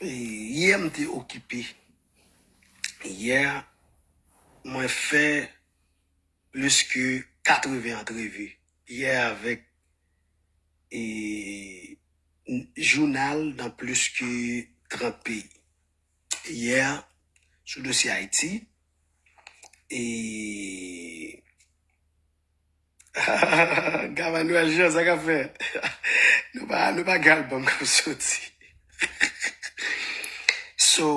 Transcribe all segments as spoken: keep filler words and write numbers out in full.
Yè m te okipe. Yè, mwen fè plis ke katreven antrevi. Yè avèk e, jounal nan plis ke trant peyi. Yè, sou dosye Ayiti, e, Gaba nou al jan sa ka fè. Nou pa, nou pa gen album k ap soti. So,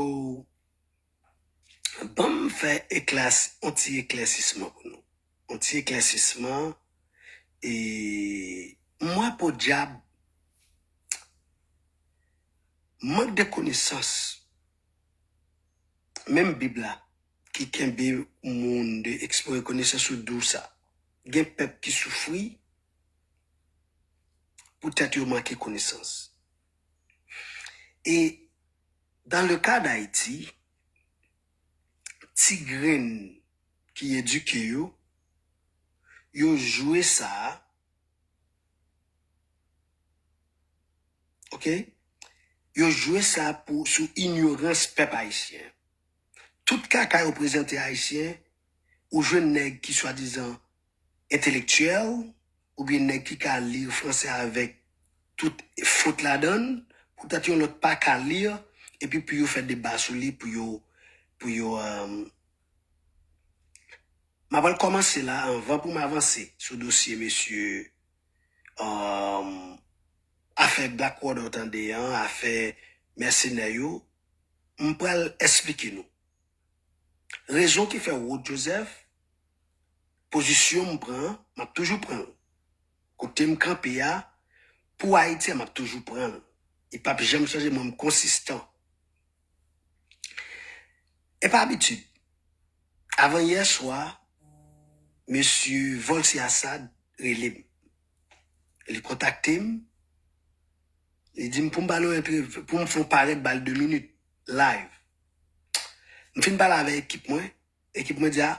ban m fè eklas, yon ti eklèsisman pou nou. Yon ti eklèsisman. E, mwen podyab, mank de konesans, menm Bib la, ki kenbe moun de eksplore konesans ou di w sa. Gen pèp ki soufri poutèt yo manke konesans. E dans le cas d'Haïti, ti grenn ki edike yo, yo jwe sa, ok? Yo jwe sa pou, sou inyorans pèp ayisyen. Tout kaka yo prezante ayisyen, ou jwenn nèg ki swadizan entelektyèl, oubyen nèg ki ka li franse avèk tout fot ladann, poutèt yon lòt pa ka li, epi pou yo fè deba sou li, pou yo, pou yo, euh, m ap al kòmanse la, anvan pou m avanse sou dosye mesye, euh, afè Blackwater tande an, afè mèsenè yo, m pral esplike nou. Rezon ki fè Rod Joseph, pozisyon m pran, m ap toujou pran l. Kote m kanpe a, pou Ayiti a, m ap toujou pran l. Li p ap janm chanje, mwen m konsistan. E pa abitid. Avan yè swa, mesye Volcy Assad rele m. Li kontakte m, li di m pou m ba l yon entrevi, pou m fè yon parèt ba l de minit, live. M fin pale avèk ekip mwen, ekip mwen di a,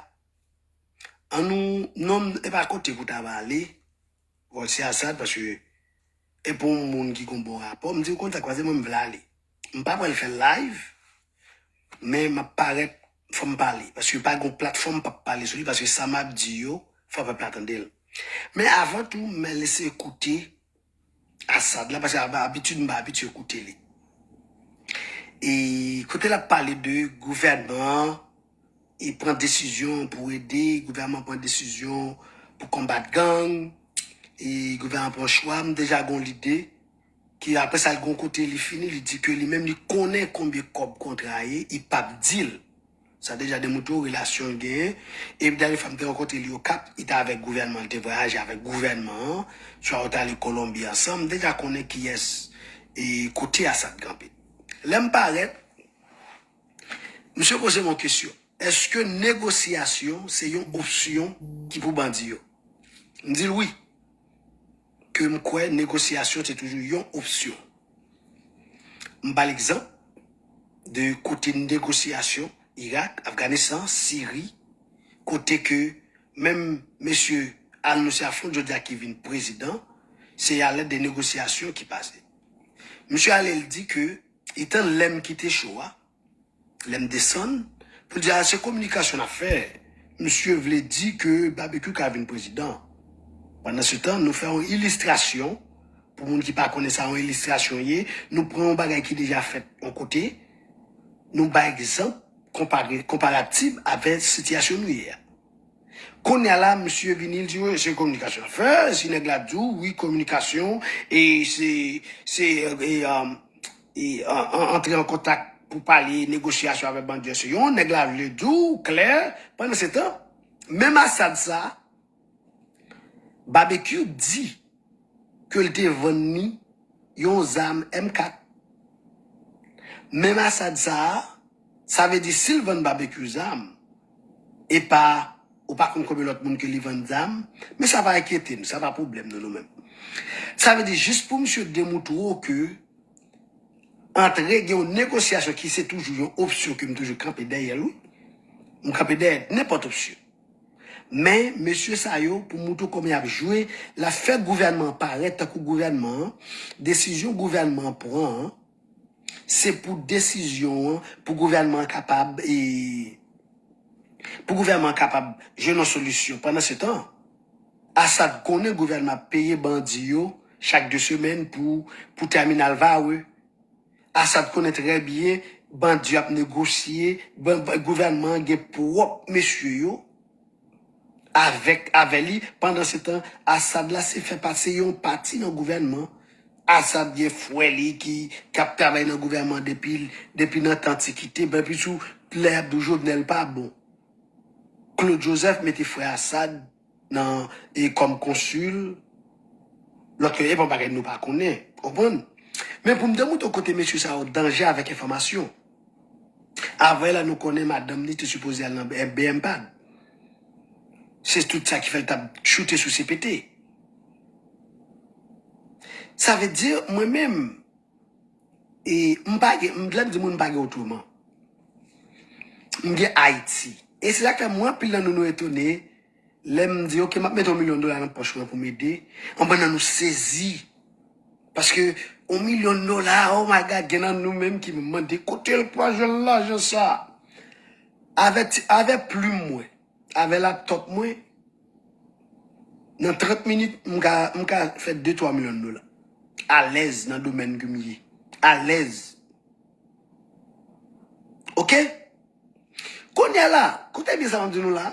an nou, non, e pa kote pou ta va ale, Volcy Assad, paske e pou yon moun ki gon bon rapò, m di l konn sa k pase, mwen m vle ale. M pa pral fè l live, men m ap parèt, fò m pale, paske pa gon platfòm m p ap pale sou li, paske sa m ap di yo, fò pèp la tande l. Men avan tou, m lese koute Assad la, paske ab-, abitid m pa abitye koute li. E kote l ap pale de gouvènman an, e pran desizyon pou ede, gouvènman pran desizyon pou konbat gang, e gouvènman pran chwa, m deja gon lide, ke apre sa l gon kote li fini, li di ke li menm li konnen konbyen kòb kontra ye, li p ap di l. Sa deja demontre w relasyon l genyen. E dènye fwa m te rankontre li Okap, li te avèk gouvènman, li te vwayaje avèk gouvènman an, swa yo t ale Kolonbi ansanm, m deja konnen kiyès e kote Assad kanpe. Lè m parèt, misye poze m yon kesyon. Èske negosyasyon se yon opsyon ki pou bandi yo? M di l wi. Ke m kwè negosyasyon se toujou yon opsyon. M ba l egzanp de kote negosyasyon Irak, Afganistan, Siri, kote ke menm mesye Al-Nusra Front, jodi a ki vin prezidan, se alèd de negosyasyon ki pase. Misye ale l di ke, li tann lè m kite cho a, lè m desann, pou l di, a, se kominikasyon n ap fè. Misye vle di ke Babekyou ka vin prezidan. Pandansetan, nou fè yon ilistrasyon, pou moun ki pa konnen sa yon ilistrasyon ye, nou pran yon bagay ki deja fèt yon kote, nou bay egzanp, konpare, konparatib avèk sitiyasyon nou ye a. Kounye a la, misye vini, l di, wi, se kominikasyon l ap fè, si nèg la di w, wi, kominikasyon, e se, se, e, e, um, e, an, an, antre an kontak pou pale negosyasyon avèk bandi yo, se yon, nèg la vle di w klè, pandansetan, menm Assad sa, Babekyou di ke l te vann li yon zam M kat. Menm Assad sa a, sa vle di si l vann Babekyou zam, e pa, ou pa konn konbyen lòt moun ke li vann zam, men sa pa enkyete n, sa pa pwoblèm nou, nou menm. Sa vle di jis pou misye demontre w ke antre gen yon negosyasyon ki se toujou yon opsyon ke m toujou kanpe dèyè l, wi. M kanpe dèyè nenpòt opsyon. Men, mesye sa yo, pou moutre w kòman y ap jwe, l ap fè gouvènman an parèt tankou gouvènman an, desizyon gouvènman an pran an, se pou desizyon an, pou gouvènman an kapab, e, pou gouvènman an kapab jwenn yon solisyon. Pandansetan, Assad konnen gouvènman ap peye bandi yo chak de semèn pou, pou tèminal Varreux. Assad konnen trè byen bandi yo ap negosye, ban-, ban-, gouvènman an gen pwòp mesye yo avèk, avè li. Pandansetan, Assad la se fè pati yon pati nan gouvènman. Assad gen frè li ki, k ap travay nan gouvènman depi, depi nan tan antikite, depi sou lè y ap di w Jovenel pa bon. Claude Joseph mete frè Assad nan, e, kòm konsil. Lòt yo, e pa bagay nou pa konnen, konprann? Men pou m te moutre w kote mesye sa yo danje avèk enfòmasyon. Avè la nou konnen madanm li te sipoze al nan B M pad. Se tout sa ki fè l t ap choute sou C P T. Sa vle di, mwen menm, e, m pa gen, m, lè m di moun m pa gen otreman. M gen Ayiti. E se sa k fè mwen, anpil nan nou, nou etone, lè m di, "Ok, m ap mete yon milyon dola nan pòch mwen pou m ede," anpil nan nou sezi. Paske yon milyon dola, oh my God, gen nan nou menm ki mande, "Kote l pral jwenn lajan sa?" Avè ti, avè plim mwen, avè laptòp mwen, nan trant minit, m ka, m ka fè de twa milyon dola. Alèz nan domèn ke m ye. Alèz. Ok? Kounye a la, koute byen sa m ap di nou la.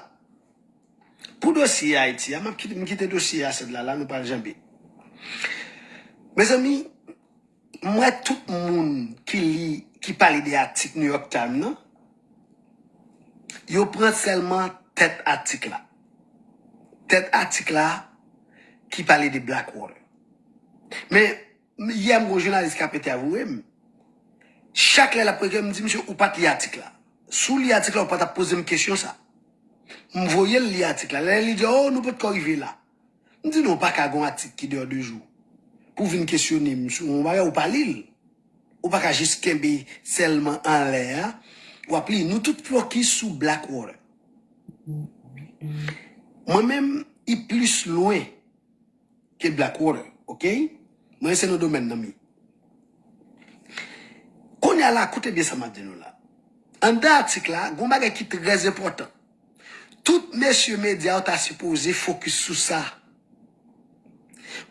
Pou dosye Ayiti a, m ap kite, m kite dosye Assad la, la nou pral janbe. Mezanmi, m wè tout moun ki li, ki pale de atik New York Times nan, yo pran sèlman tèt atik la. Tèt atik la ki pale de Blackwater. Men, yè m gon jounalis k ap entèvyouwe m. Chak lè l ap entèvyouwe m, di, "Mesye, ou pa t li atik la. Si w li atik la, ou pa t ap poze m kesyon sa." M voye l li atik la. Lè li di, "Oh, nou potko rive la." M di, "Non, ou pa ka gon atik ki deyò de jou pou w vin kesyone m sou yon bagay ou pa li l." Ou pa ka jis kenbe sèlman anlè a. W ap li. Nou tout fokis sou Blackwater. Mwen menm, i plis lwen ke Blackwater, ok? Mwen se nan domèn nan mi. Kounye a la, koute byen sa m ap di nou la. Anndan atik la, gon bagay ki trè enpòtan. Tout mesye medya yo ta sipoze fokis sou sa.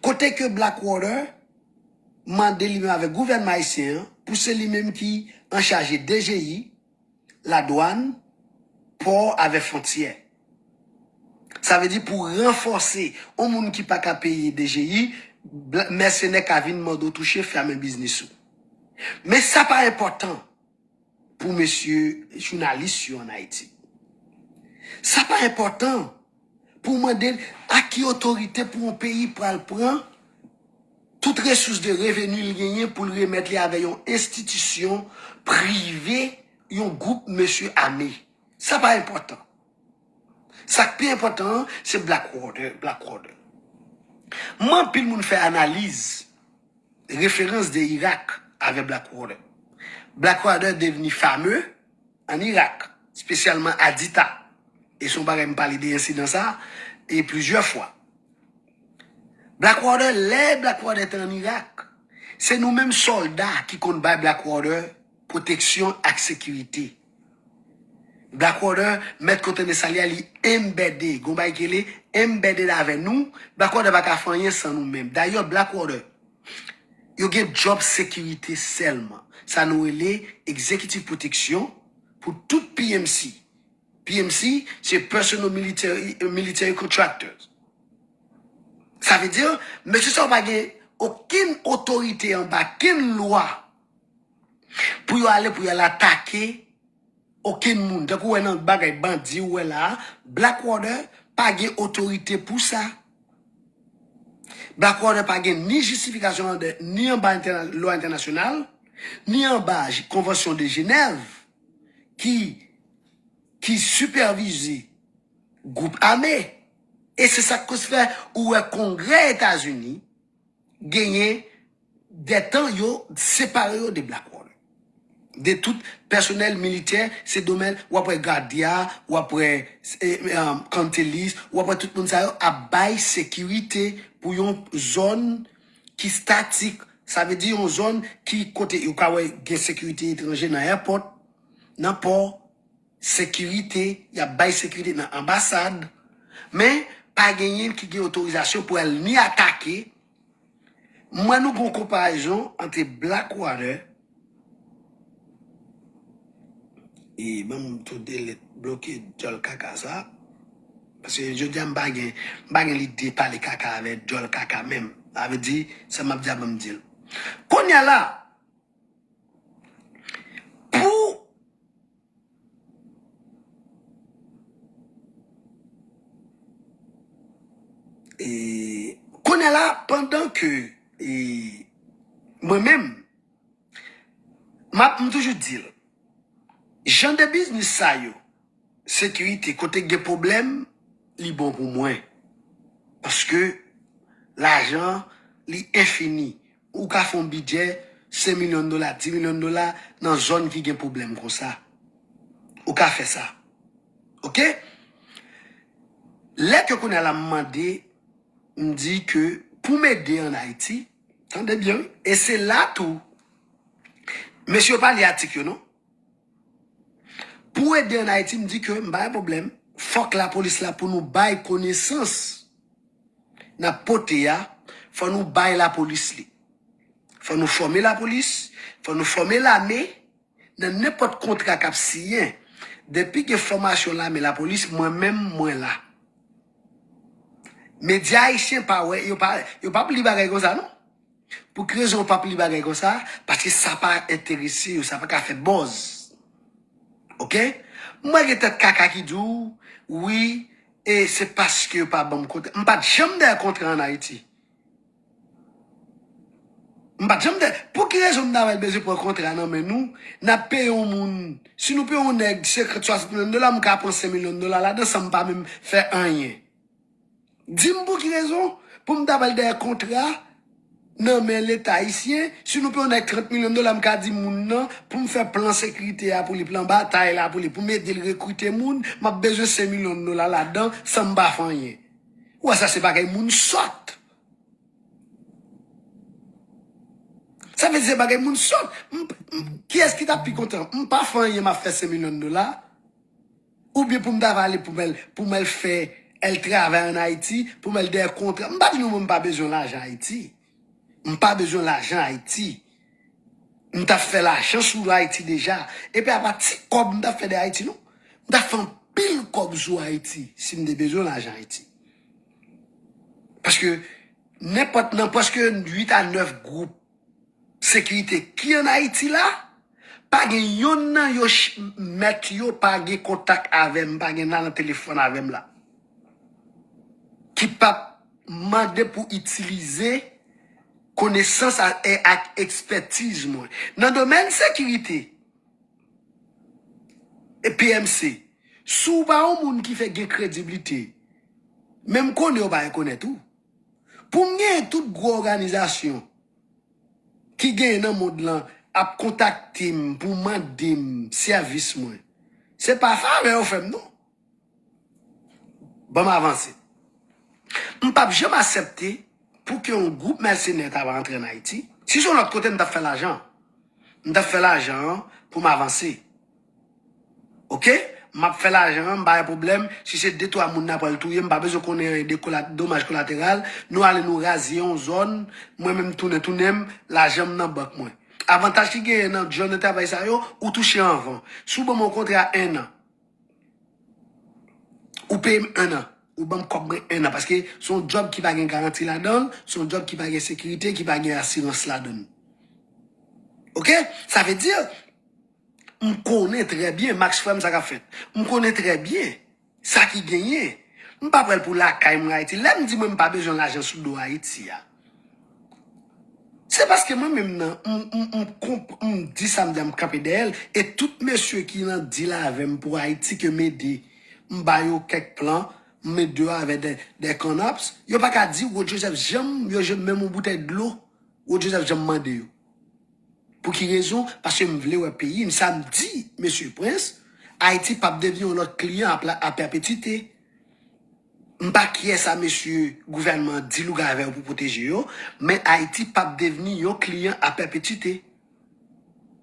Kote ke Blackwater mande li menm avèk gouvènman ayisyen an, pou se li menm ki anchaje D G I, ladwàn, pò avèk fwontyè. Sa vle di pou ranfòse yon moun ki pa ka peye D G I, bla-, mèsenè ka vin mande w touche, fèmen biznis ou. Men sa pa enpòtan pou mesye jounalis yo ann Ayiti. Sa pa enpòtan pou w mande a ki otorite pou yon peyi pral pran tout resous de reveni l genyen pou l remèt li avè yon enstitisyon prive, yon gwoup mesye ame. Sa pa enpòtan. Sa k pi enpòtan an, se Blackwater, Blackwater. M wè anpil moun fè analiz, referans de Irak avè Blackwater. Blackwater devni fame ann Irak, espesyalman Haditha. E se yon bagay m pale de ensidan sa e plizyè fwa. Blackwater, lè Blackwater te ann Irak, se nou menm sòlda ki konn bay Blackwater pwoteksyon ak sekirite. Blackwater, mèt kontenè sa li a, li embedded. Gon bagay ki rele embedded avè nou. Blackwater pa ka fè anyen san nou menm. Dayè, Blackwater, yo gen djòb sekirite sèlman. Sa nou rele Executive Protection pou tout P M C. P M C, se Personal Military, Military Contractors. Sa vle di, mesye sa yo pa gen okenn otorite anba kenn lwa pou yo ale, pou yo al atake okenn moun. Tankou w wè nan bagay bandi ou wè la a, Blackwater pa gen otorite pou sa. Blackwater pa gen ni jistifikasyon anlè, ni anba entèna-, lwa entènasyonal, ni anba J-, Konvansyon de Jenèv ki, ki sipèvize gwoup ame. E se sa k koz fè ou wè Kongrè Etazini genyen dè tan yo separe yo de Blackwater. De tout pèsonèl militè, se domèn, w ap wè gadya, w ap wè, e, e, kantelis, w ap wè tout moun sa yo ap bay sekirite pou yon zòn ki statik. Sa vle di yon zòn ki kote yo ka wè gen sekirite etranje nan èpòt, nan pò, sekirite, y ap bay sekirite nan anbasad, men pa genyen ki gen otorizasyon pou al ni atake. M wè nou gen yon konparezon ant Blackwater e ban m tou delete, bloke djòl kaka sa. Paske jodi a m pa gen, m pa gen lide pale kaka avè djòl kaka menm. Sa vle di, sa m ap di a ban m di l. Kounye a la, pou E, kounye a la, pandan ke, e, mwen menm, m ap, m toujou di l, jan de biznis sa yo, sekirite, kote gen pwoblèm, li bon pou mwen. Paske lajan, li enfini. Ou ka fè yon bidjè senk milyon dola, dis milyon dola nan zòn ki gen pwoblèm konsa. Ou ka fè sa. Oke? Lè ke kounye a la m mande, m di ke pou m ede ann Ayiti, tande byen, wi, e se la tou, mesye yo pa li atik yo, non. Pou ede ann Ayiti, m di ke m pa gen pwoblèm, fòk lapolis la pou nou bay konesans n ap pote a, fò nou bay lapolis li. Fò nou fòme lapolis, fò nou fòme lame, nan nenpòt kontra k ap siyen. Depi gen fòmasyon lame lapolis, mwen menm, mwen la. Medya ayisyen pa wè, yo pa, yo p ap li bagay konsa, non. Pou ki rezon yo p ap li bagay konsa? Paske sa pa enterese yo, sa pa ka fè buzz. Oke? M wè gen tèt kaka ki di w, wi, e se paske yo pa ban m kontra. M pa t janm dèyè kontra ann Ayiti. M pa t janm dèyè. Pou ki rezon m ta pral bezwen pran kontra nan men nou? N ap peye yon moun. Si nou peye yon nèg senkant, swasant milyon dola, m ka pran senk milyon dola ladan san m pa menm fè anyen. Di m pou ki rezon pou m ta pral dèyè kontra nan men Leta ayisyen, si nou peye yon nèg trant milyon dola, m ka di moun nan pou m fè plan sekirite a pou li, plan batay la pou li, pou m ede l rekrite moun, m ap bezwen senk milyon dola ladan san m pa fè anyen. Ou wè sa se bagay moun sòt. Sa vle di se bagay moun sòt. M, m, kiyès ki t ap pi kontan? M pa fè anyen, m ap fè senk milyon dola. Oubyen pou m ta pale pou m al, pou m al fè, al travay ann Ayiti, pou m al dèyè kontra. M pa di nou mwen m pa bezwen lajan Ayiti. M pa bezwen lajan Ayiti. M t ap fè lajan sou Ayiti deja. Epi apa ti kòb m t ap fè de Ayiti, non. M t ap fè anpil kòb sou Ayiti si m te bezwen lajan Ayiti. Paske nenpòt nan prèske uit a nèf gwoup sekirite ki ann Ayiti la, pa gen yonn nan yo ch-, mèt yo pa gen kontak avè m, pa gen nan, nan telefòn avè m la. Ki p ap mande pou itilize konesans a, e ak ekspètiz mwen. Nan domèn sekirite, e P M C, si w pa yon moun ki fè gen krediblite, men m konnen yo pa rekonèt ou. Pou m genyen tout gwo òganizasyon ki genyen nan mond lan ap kontakte m pou mande m sèvis mwen, se pa favè yo fè m, non. Ban m avanse. M p ap janm aksepte pou ke yon gwoup mèsenè ta va antre ann Ayiti. Si se yon lòt kote, m t ap fè lajan. M t ap fè lajan an pou m avanse. Oke? M ap fè lajan an, m pa gen pwoblèm. Si se de twa moun nan pral touye, m pa bezwen konnen anyen de kola-, domaj kolateral. Nou ale nou raze yon zòn, mwen menm tounen, tounen m, lajan m nan bank mwen. Avantaj ki genyen nan jan de travay sa yo, ou touche anvan. Si w ban m yon kontra en an, ou peye m en an, ou ban m kòb mwen en an, paske se yon djòb ki pa gen garanti ladan l, se yon djòb ki pa gen sekirite, ki pa gen asirans ladan l. Oke? Sa vle di, m konnen trè byen, Max frè m, sa k ap fèt. M konnen trè byen sa ki genyen. M pa pral pou lakay mwen Ayiti. Lè m di mwen m pa bezwen lajan sou do Ayiti a, se paske mwen menm nan, m, m, m, konp-, m di sa m di a, m kanpe dèyè l. E tout mesye ki nan deal avè m pou Ayiti ke m ede, m ba yo kèk plan, m ede yo avè de, de connops, yo pa ka di Rod Joseph janm, yo jwenn menm yon boutèy dlo, Rod Joseph janm mande yo. Pou ki rezon? Paske m vle wè peyi m. Sa m di, mesye Prince, Ayiti p ap devni yon lòt kliyan a pla- a pèpetite. M pa kyè sa mesye gouvènman an di lougawè yo pou pwoteje yo, men Ayiti p ap devni yon kliyan a pèpetite.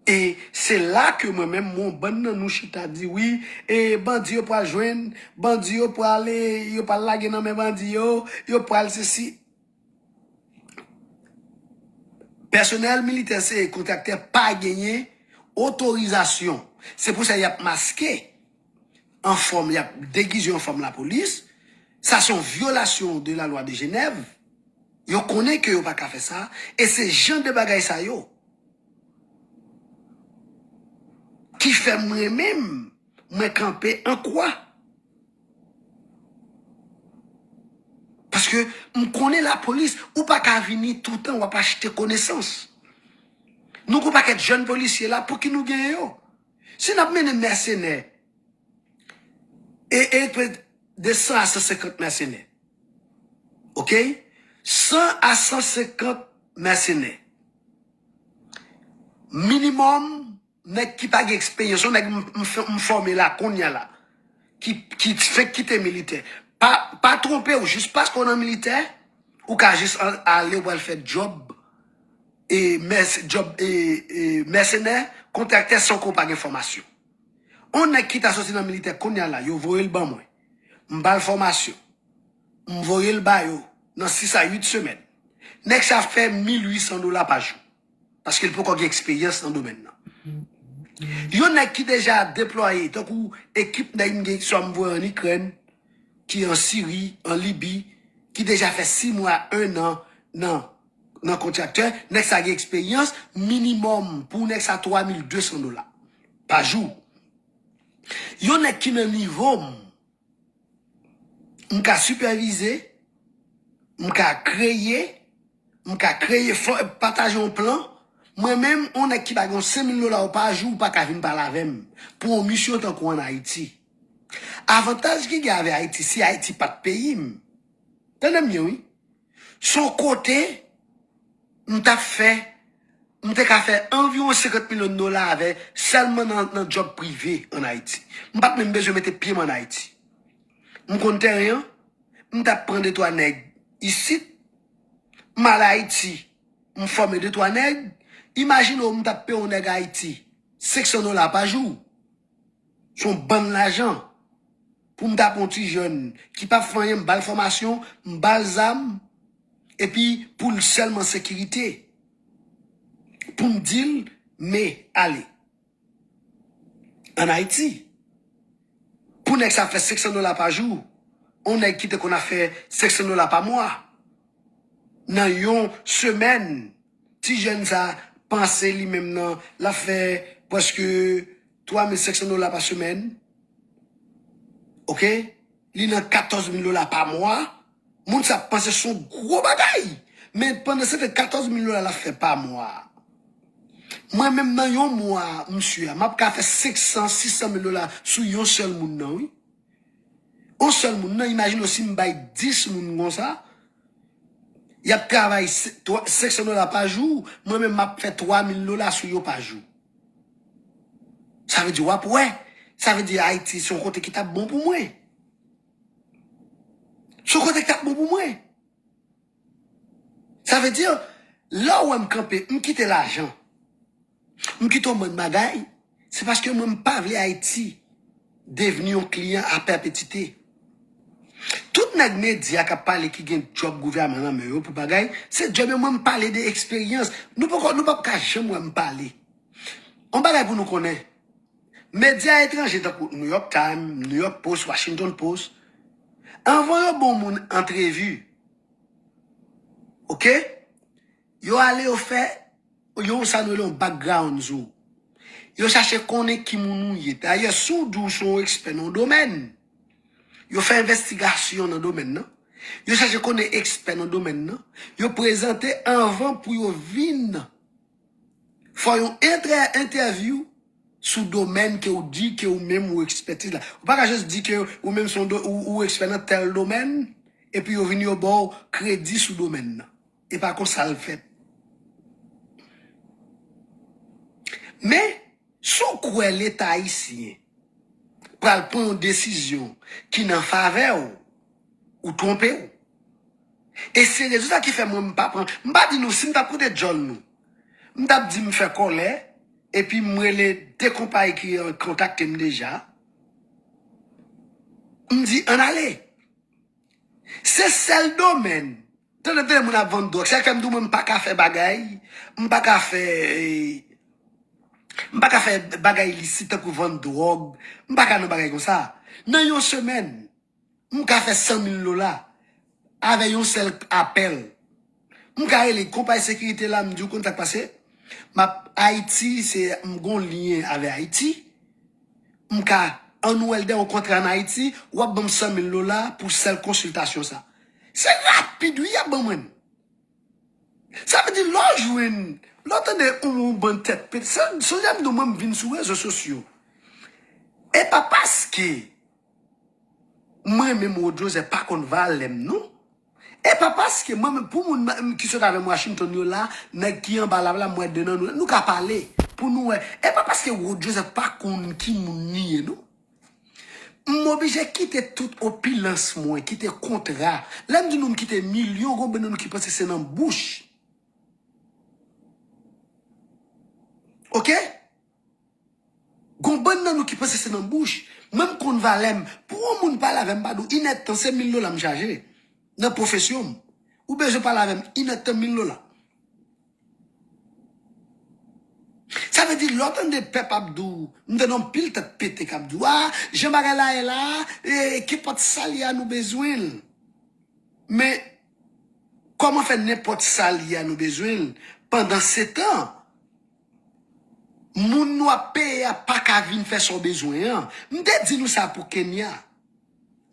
E se la ke mwen menm, yon bann nan nou chita di, wi, e bandi yo pral jwenn, bandi yo pral, e, yo pral lage nan men bandi yo, yo pral sesi. Pèsonèl militè se kontraktè pa genyen otorizasyon. Se pou sa y ap maske an fòm, y ap degize an fòm lapolis. Sa se yon vyolasyon de la lwa de Jenèv. Yo konnen ke yo pa ka fè sa. E se jan de bagay sa yo ki fè mwen menm, mwen kanpe an kwa. Paske m konnen lapolis, ou pa ka vini toutan w ap achte konesans. Nou gon pakèt jèn polisye la, pou ki nou genyen yo? Si n ap mennen mèsenè, e, e de san a san senkant mèsenè. Oke? San a san senkant mèsenè. Minimòm, nèg ki pa gen eksperyans, yon nèg m, m, fè- m fòme la, kounye a la, ki, ki fenk kite militè. Pa, pa twonpe w, jis paske w nan militè, ou ka jis al- ale, w al fè djòb, e, mès, djòb, e, e, mèsenè, kontraktè san ke w pa gen fòmasyon. On nèg ki ta soti nan militè kounye a la, yo voye l ban mwen. M ba l fòmasyon. M voye l ba yo nan sis a uit semèn. Nèg sa fè mil uit san dola pa jou. Paske l poko gen eksperyans nan domèn nan. Yon nèg ki deja deplwaye, tankou ekip nèg m gen, swa m voye an Ikrèn, ki an Siri, an Libi, ki deja fè sis mwa, en an nan, nan kontraktè, nèg sa gen eksperyans, minimòm pou nèg sa twa mil de san dola pa jou. Yon nèg ki nan nivo m, m ka sipèvize, m ka kreye, m ka kreye, fò, pataje yon plan. Mwen menm, yon nèg ki pa gen yon senk mil dola pa jou, ou pa ka vin pale avè m pou yon misyon tankou an Ayiti. Avantaj ki gen avè Ayiti, si Ayiti pa t peyi m. Tande m byen, wi. Se yon kote, m t ap fè, m te ka fè anviwon senkant milyon dola avè sèlman nan, nan djòb prive an Ayiti. M pa t menm bezwen mete pye m an Ayiti. M konn teren an, m t ap pran de twa nèg isit, m al Ayiti, m fòme de twa nèg, imajine w m t ap peye yon nèg Ayiti senk san dola pa jou. Se yon bann lajan. Pou m ta pran yon ti jèn ki p ap fè anyen, m ba l fòmasyon, m ba l zam, epi pou l sèlman sekirite. Pou m di l, men, ale. Ann Ayiti, pou nèg sa fè senk san dola pa jou, yon nèg ki te konn ap fè senk san dola pa mwa, nan yon semèn, ti jèn sa panse li menm nan, l ap fè prèske twa mil senk san dola pa semèn. Oke? Li nan katòz mil dola pa mwa. Moun sa ap panse se yon gwo bagay. Men pandan se tan katòz mil dola l ap fè pa mwa. Mwen menm nan yon mwa, msye a, m ap ka fè senk san, sis san mil dola sou yon sèl moun nan, wi. Yon sèl moun nan, imajine w si m bay dis moun konsa, y ap travay se- twa- senk san dola pa jou, mwen menm m ap fè twa mil dola sou yo pa jou. Sa vle di w ap wè, sa vle di Ayiti se yon kote ki t ap bon pou mwen. Se yon kote ki t ap bon pou mwen. Sa vle di, lè w wè m kanpe, m kite lajan, m kite yon bann bagay, se paske mwen m pa vle Ayiti devni yon kliyan a pèpetite. Tout nèg medya k ap pale ki gen djòb gouvèman nan men yo pou bagay, se djòb yo, mwen m pale de eksperyans. Nou poko, nou p ap ka janm wè m pale. Yon bagay pou nou konnen, medya etranje tankou New York Times, New York Post, Washington Post, anvan yo ba yon moun antrevi, oke? Yo ale, yo fè, yo sa nou rele yon background sou ou. Yo chache konnen ki moun ou ye. Dayè, si w di w se yon ekspè nan yon domèn, yo fè envestigasyon nan domèn nan. Yo chache konnen ekspè nan domèn nan. Yo prezante anvan pou yo vin fè yon entè- entèvyou sou domèn ke w di ke ou menm ou ekspètiz la. Ou pa ka jis di ke ou menm se yon do- ou, ou ekspè nan tèl domèn, epi yo vin yo ba w kredi sou domèn nan. E pa konsa l fèt. Men, si w kwè Leta ayisyen pral pran yon desizyon ki nan favè w, ou twonpe w. E se rezon sa ki fè mwen m pa pran, m pa di nou si m t ap koute djòl nou, m t ap di m fè kòlè, epi m rele de konpayi ki kontakte m deja, m di ann ale. Se sèl domèn. Tande, tande moun ap vann dwòg. Se sa k fè m di w mwen m pa ka fè bagay. M pa ka fè, m pa ka fè bagay ilisit tankou vann dwòg. M pa ka nan bagay konsa. Nan yon semèn, m ka fè san mil dola avè yon sèl apèl. M ka rele konpayi sekirite la, m di w konn sa k pase. M ap Ayiti, se m gon lyen avè Ayiti. M ka anwèl de yon kontra ann Ayiti, w ap ban m san mil dola pou sèl konsiltasyon sa. Se rapid wi y ap ban mwen. Sa vle di lè w jwenn, lè w tande yon, yon bann tèt pete, se, se jan m di w mwen m vin sou rezo sosyo. E pa paske mwen menm Rod Joseph pa konn valè m non. E pa paske mwen menm, pou moun m- ki sot avè m Washington yo la, nèg ki anba la la, m wè de nan nou, nou ka pale pou nou wè. E pa paske Rod Joseph pa konn ki moun li ye non. M oblije kite tout opilans mwen, kite kontra. Lè m di nou m kite milyon, gon bann nan nou ki panse se nan bouch. Oke? Gon bann nan nou ki panse se nan bouch. Mwen m konn valè m. Pou yon moun pale avè m, pa di w inèdtan se mil dola m chaje. Nan pwofesyon m. Ou bezwen pale avè m inèdtan mil dola. Sa vle di lè w tande pèp ap di w, m tande yon pil tèt pete k ap di w, a, jan bagay la ye la, e, kenpòt sa l ye a nou bezwen l. Men, kòman fè nenpòt sa l ye a nou bezwen l? Pandansetan, moun nou ap peye a pa ka vin fè sa w bezwen an. M te di nou sa pou Kenya.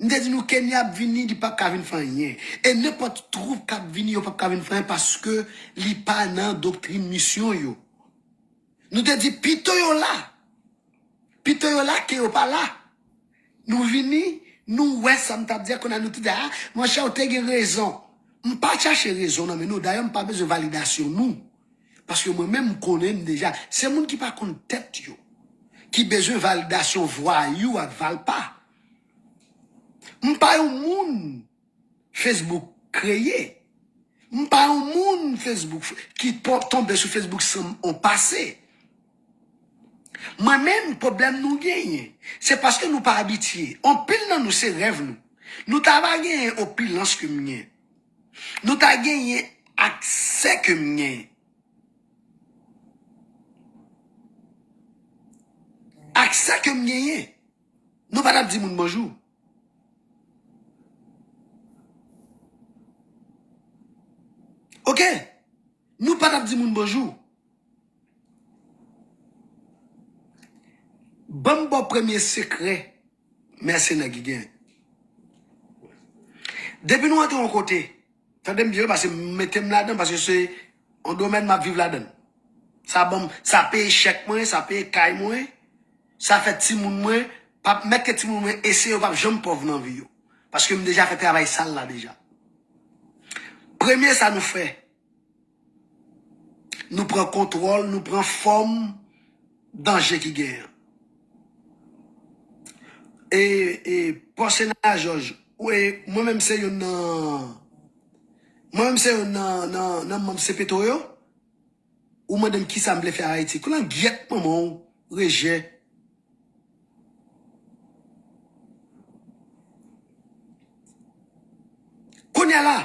M te di nou Kenya ap vini, li p ap ka vin fè anyen. E nenpòt twoup k ap vini, yo p ap ka vin fè anyen paske li pa nan doktrin misyon yo. Nou te di pito yo la. Pito yo la ke yo pa la. Nou vini, nou wè sa m t ap di a, kounye a nou te di, a, monchè, ou te gen rezon. M pa chache rezon nan men nou. Dayè, m pa bezwen validasyon nou. Paske mwen menm, m konnen m deja. Se moun ki pa konn tèt yo, ki bezwen validasyon vwayou ak valpa. M pa yon moun Facebook kreye. M pa yon moun Facebook f- ki po- tonbe sou Facebook san m on pase. Mwen menm, pwoblèm nou genyen, se paske nou pa abitye. Anpil nan nou, se rèv nou. Nou ta va genyen opilans ke m gen. Nou ta genyen aksè ke m gen. Aksè ke m genyen. Nou pa t ap di moun bonjou. Oke? Nou pa t ap di moun bonjou. Ban m ba w premye sekrè mèsenè ki gen. Depi nou antre yon kote, tande m byen, paske m mete m ladan, paske se yon domèn m ap viv ladan. Sa ban m, sa peye chèk mwen, sa peye kay mwen, sa fè timoun mwen, p ap mèt ke timoun mwen eseye, yo p ap janm pòv nan vi yo. Paske m deja fè travay sal la deja. Premye sa nou fè, nou pran kontwòl, nou pran fòm danje ki genyen. E, e, Pòsena Jòj, ou, e, mwen menm se youn nan, mwen menm se youn nan, nan, nan manm Sepetwo yo, ou mande m kisa m vle fè Ayiti. Kou langyèt manman w, rejè. Kounye a la,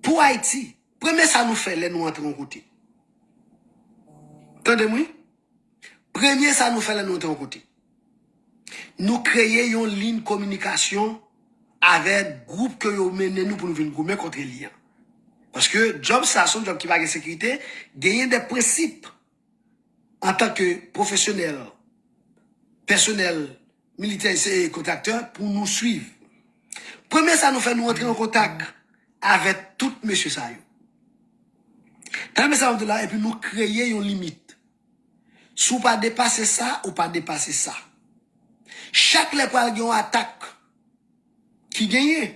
pou Ayiti, premye sa nou fè lè nou antre yon kote. Tande m wi. Premye sa nou fè lè nou antre yon kote. Nou kreye yon liy kominikasyon avèk gwoup ke yo mennen nou pou nou vin goumen kont li an. Paske djòb sa, se yon djòb ki pa gen sekirite, genyen de prensip antanke pwofesyonèl, pèsonèl, militè e kontraktè pou nou swiv. Premye sa nou fè, nou antre an kontak avèk tout mesye sa yo. Tande mesaj m di la, epi nou kreye yon limit. Si w pa depase sa, ou pa depase sa. Chak lè pral gen yon atak ki genyen,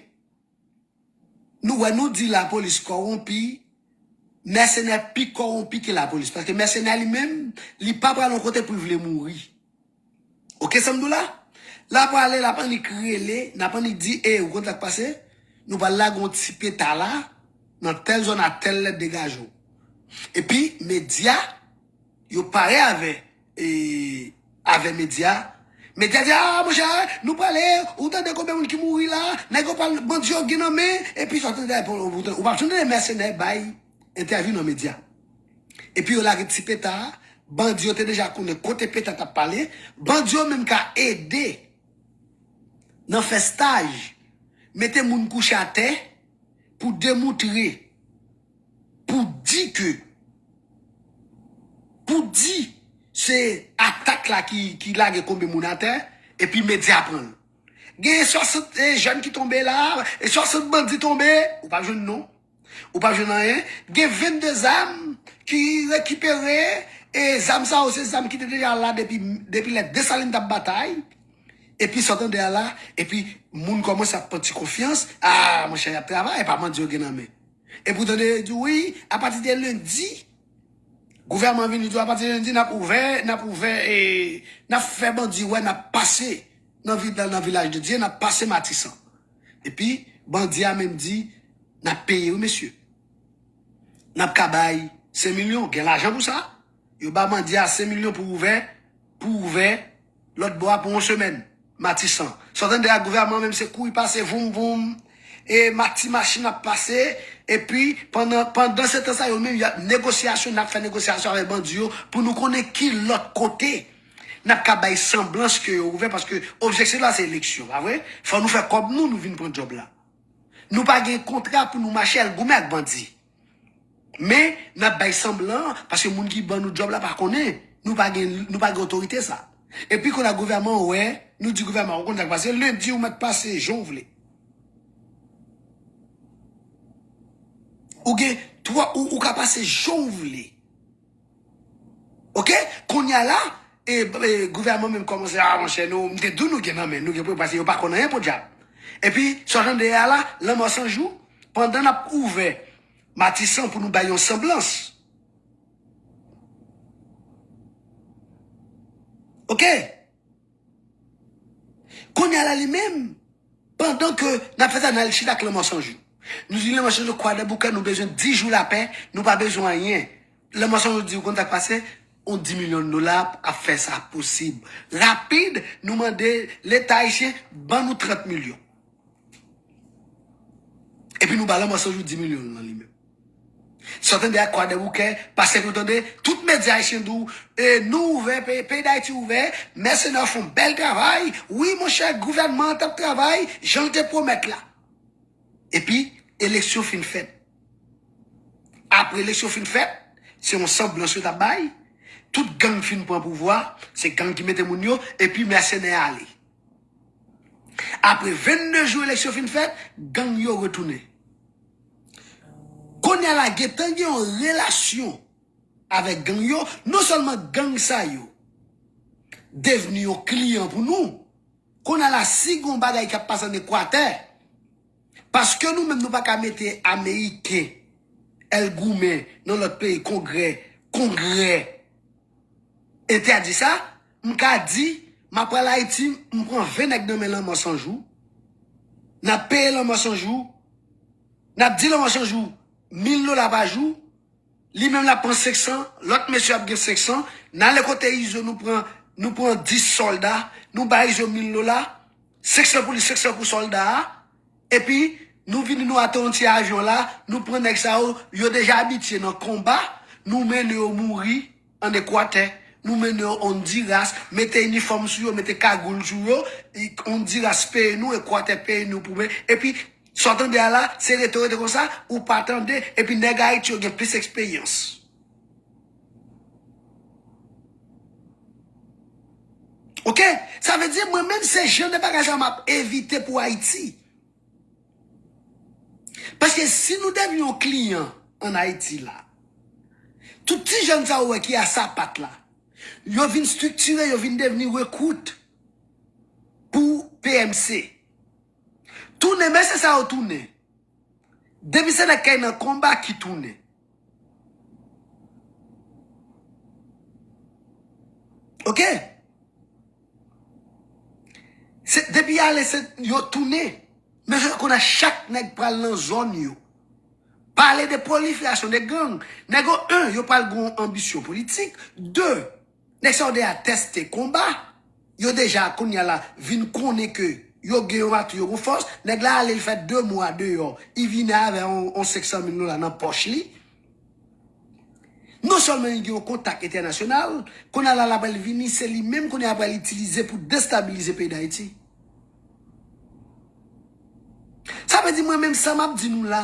nou wè nou di lapolis kòwonpi, Mèsenè pi kòwonpi ke lapolis. Paske mèsenè li menm, li pa pral yon kote pou l vle mouri. Oke, sa m di w la? L ap prale, l ap annik rele, n ap annik di, e, ou konn sa k pase? Nou pral lage yon ti peta la, nan tèl zòn a tèl lè, degaje w. Epi, medya, yo pare avè, e, avè medya. Medya di, a, monchè, nou prale, ou tande konbyen moun ki mouri la, nèg yo pral, bandi yo gen nan men, epi sa w tande, ou, ou, ou p ap tande mèsenè bay entèvyou nan medya. Epi yo lage ti peta a, bandi yo te deja konnen kote peta t ap pale, bandi yo menm ka ede nan fè staj, mete moun kouche atè pou demoutre, pou di ke, pou di se atak la ki, ki lage konbyen moun atè, epi medya pran l. Gen swasant, e, jèn ki tonbe la, e swasant bandi tonbe, ou p ap jwenn non. Ou p ap jwenn anyen. Gen vennde zam ki rekipere, e zam sa yo se zam ki te deja la depi, depi lè Desalin t ap batay. Epi sa w tande a la, epi moun kòmanse ap pran ti konfyans, a, monchè, y ap travay, e pa bandi yo gen nan men. Epi w tande yo di, wi, apati de lendi, gouvènman vini di, apati de lendi, n ap ouvè, n ap ouvè, e n ap fè bandi wè, n ap pase nan vil, nan vilaj de Dye, n ap pase Matisan. Epi, bandi a menm di, n ap peye wi, mesye. N ap ka bay senk milyon, gen lajan pou sa. Yo ba bandi a senk milyon pou ouvè, pou ouvè lòt bò a pou yon semèn. Matisan. Sa w tande a, gouvènman menm se kouri pase, voum, voum. E ma-, ti machin ap pase. Epi, pandan, pandan se tan sa, yo menm, y ap negosyasyon, n ap fè negosyasyon avèk bandi yo pou nou konnen ki lòt kote n ap ka bay sanblans ke yo ouvè, paske objektif la se eleksyon, pa vre? Fò nou fè kòb nou, nou vin pran djòb la. Nou pa gen kontra pou nou mache al goumen ak bandi. Men, n ap bay sanblan, paske moun ki ban nou djòb la pa konnen. Nou pa gen, nou pa gen otorite sa. Epi kounye a gouvènman wè, nou di gouvènman, ou konn sa k pase, lendi ou mèt pase jan w vle. Ou gen twa, ou, ou ka pase jan w vle. Oke? Kounye a la, e, e, gouvènman menm kòmanse, a, monchè, nou, m te di w nou gen nan men, nou gen pou, paske yo pa konn anyen podyab. Epi, sa w tande a la, Lanmò San Jou, pandan n ap ouvè Matisan pou nou bay yon sanblans. Oke? Kounye a la li menm, pandan ke n ap fè sa, n al chita ak Lanmò San Jou. Nou di Lanmò San Jou, Kwadèboukè, nou bezwen dis jou lapè, nou pa bezwen anyen. Lanmò San Jou di, ou konn sa k pase? On dis milyon dola ap fè sa posib. Rapid, nou mande Leta ayisyen, ban nou trant milyon. Epi nou ba Lanmò San Jou dis milyon nan li menm. Sa w tande a Kwadèboukè, paske ou tande, tout medya ayisyen di w, e, nou ouvè, peyi, peyi Dayiti ouvè, mèsenè fè yon bèl travay, wi, monchè, gouvènman an t ap travay, jan l te pwomèt la. Epi, eleksyon fin fèt. Apre eleksyon fin fèt, se yon sanblans yo t ap bay, tout gang fin pran pouvwa, se gang ki mete moun yo, epi mèsenè ale. Apre vennde jou eleksyon fin fèt, gang yo retounen. Kounye a la, gentan gen yon relasyon avèk gang yo, non sèlman gang sa yo devni yon kliyan pou nou, kounye a la, si gen yon bagay k ap pase ann Ekwatè, paske nou menm nou pa ka mete Ameriken al goumen nan lòt peyi, Kongrè, Kongrè entèdi sa, m ka di, m ap pral Ayiti, m pran ven nèg nan men Lanmò San Jou, n ap peye Lanmò San Jou, n ap di Lanmò San Jou mil dola pa jou, li menm l ap pran senk san, lòt mesye ap gen senk san, n ale kote Izo, nou pran, nou pran dis sòlda, nou bay Izo mil dola, senk san pou li, senk san pou sòlda a, epi nou vini, nou atè yon ti avyon la, nou pran nèg sa yo, yo deja abitye nan konba, nou mennen yo mouri ann Ekwatè, nou mennen yo Ondiras, mete inifòm sou yo, mete kagoul sou yo, i-, Ondiras peye nou, Ekwatè peye nou pou men, epi sa w tande a la, se rete, rete konsa, ou pa tande, epi nèg Ayiti yo gen plis eksperyans. Oke? Sa vle di, mwen menm, se jan de bagay sa m ap evite pou Ayiti. Paske si nou devni yon kliyan ann Ayiti la, tout ti jèn sa ou wè ki a sapat la, yo vin estriktire, yo vin devni rekwout pou P M C. Tounen, men se sa yo tounen. Depi se nèg k al nan konba ki tounen. Ok? Se, depi y ale, se, yo tounen. Men se konn a chak nèg pral nan zòn yo. Pale de proliferasyon de gang. Nèg yo, en, yo pral gen yon anbisyon politik. De, nèg sa yo deja tèste konba. Yo deja, kounye a la, vin konnen ke yo gen yon atou, yo gen fòs. Nèg la ale, l fè de mwa deyò. Li vini avè yon, yon senk san mil dola nan pòch li. Non sèlman li gen yon kontak entènasyonal, kounye a la, l ap vini, se li menm kounye a pral itilize pou destabilize peyi Dayiti. Sa vle di, mwen menm, sa m ap di nou la,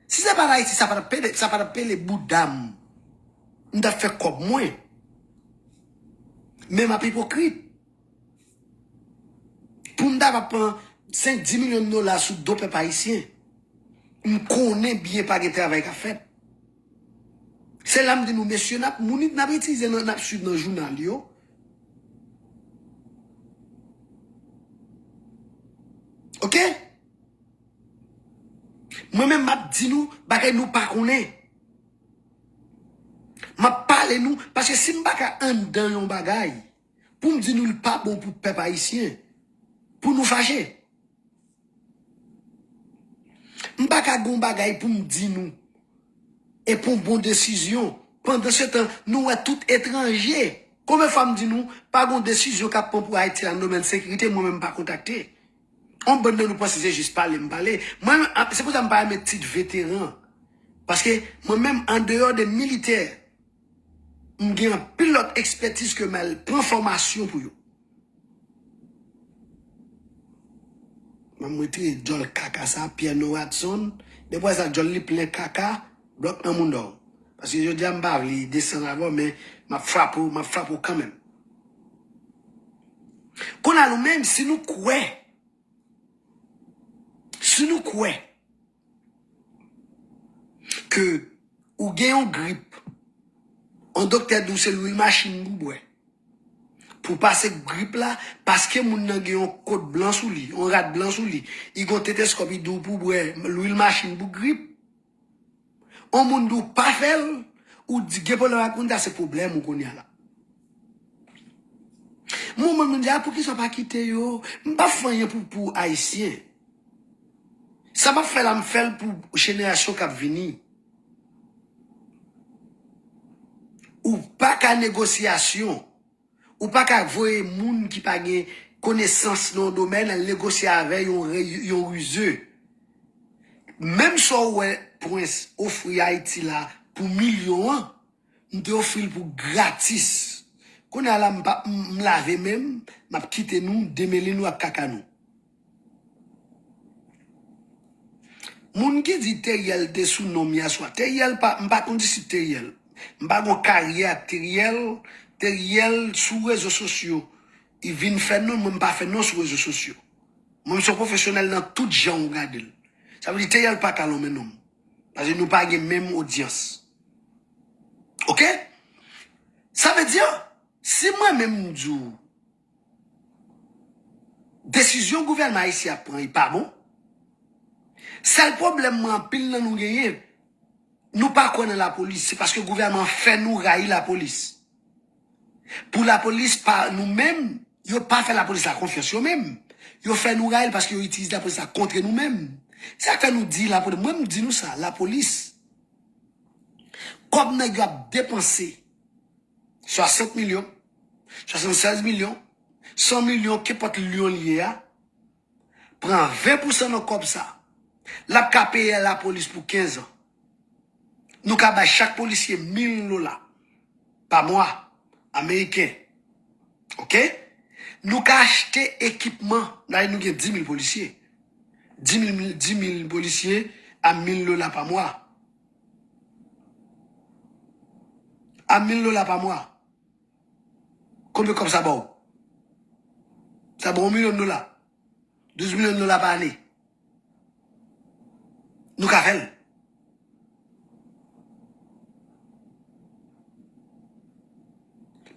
si se pa t Ayiti, sa pa t ap pele, sa pa t ap pele bouda m. M t ap fè kòb mwen. Men m ap ipokrit. Pou m ta va pran senk, dis milyon dola sou do pèp ayisyen, m konnen byen pa gen travay k ap fèt. Se la m di nou, mesye, n ap, moun n ap itilize nan, n ap swiv nan jounal yo. Ok? Mwen menm, m ap di nou bagay nou pa konnen. M ap pale nou, paske si m pa ka anndan yon bagay, pou m di nou l pa bon pou pèp ayisyen, pou nou fache. M pa ka gen yon bagay pou m di nou, e pran bon desizyon. Pandan se tan, nou wè tout etranje. Konbyen fwa m di nou, pa gen yon desizyon k ap pran pou Ayiti la nan domèn sekirite, mwen menm m pa kontakte. On bann nan nou panse se jis pale m pale. Mwen, a, se pou sa m pa renmen tit veteran. Paske mwen menm, andeyò de militè, m gen anpil lòt ekspètiz ke m al pran fòmasyon pou yo. Mwen m retire djòl kaka sa, Pierre Noratson. Depi w wè sa, djòl li plen kaka, blòk nan mouda w. Paske jodi a m pa vle desann avè w, men m ap frape w, m ap frape w kanmenm. Kounye a nou menm, si nou kwè, si nou kwè ke ou gen yon grip, yon doktè di w se lwil machin pou bwè. Pou pase grip la, paske moun nan gen yon kot blan sou li, yon rad blan sou li, li gen yon teteskòp, li di w pou bwè lwil machin pou grip. Yon moun di w pa fè l, ou di gen pwoblèm ak moun sa, se pwoblèm ou kounye a la. Mwen, mwen, moun di, a, poukisa w pa kite yo? M pa fè anyen pou, pou Ayisyen. Sa m ap fè la, m fè l pou jenerasyon k ap vini. Ou pa ka negosyasyon. Ou pa ka voye moun ki pa gen konesans nan yon domèn al negosye avè yon, re- yon rize. Menm sa w wè Prince ofri Ayiti la pou milyon an, m te ofri l pou gratis. Kounye a la, m pa, m, m lave men m, m ap kite nou, demele nou ak kaka nou. Moun ki di Teriel te sou non m yèswa, Teriel pa, m pa konn isit Teriel. M pa gon karyè ak Teriel. Teriel sou rezo sosyo, li vin fè non, mwen m pa fè non sou rezo sosyo. Mwen m se yon pwofesyonèl nan tout jan ou gade l. Sa vle di Teriel pa ka lonmen non m. Paske nou pa gen menm odyans. Ok? Sa vle di, si mwen menm m di w, desizyon gouvènman ayisyen ap pran, li pa bon. Sèl pwoblèm mwen anpil nan nou genyen, nou pa kwè nan lapolis, se paske gouvènman an fè nou rayi lapolis. Pou lapolis pa nou menm, yo pa fè lapolis la konfyans yo menm. Yo fè nou rayi l paske yo itilize lapolis la kont nou menm. Se sa k fè nou di lapolis, mwen m di nou sa, lapolis, kòb nèg yo ap depanse, swasant milyon, swasannsèz milyon, san milyon, kenpòt lyon li ye a, pran ven pousan nan kòb sa, l ap ka peye lapolis pou kenz an. Nou ka bay chak polisye mil dola pa mwa, ameriken. Ok? Nou ka achte ekipman, dayè nou gen dis mil polisye. Dis mil, dis mil polisye a mil dola pa mwa. A mil dola pa mwa. Konbyen kòb sa ba w? Sa ba w yon milyon dola. Douz milyon dola pa ane. Nou ka fè l.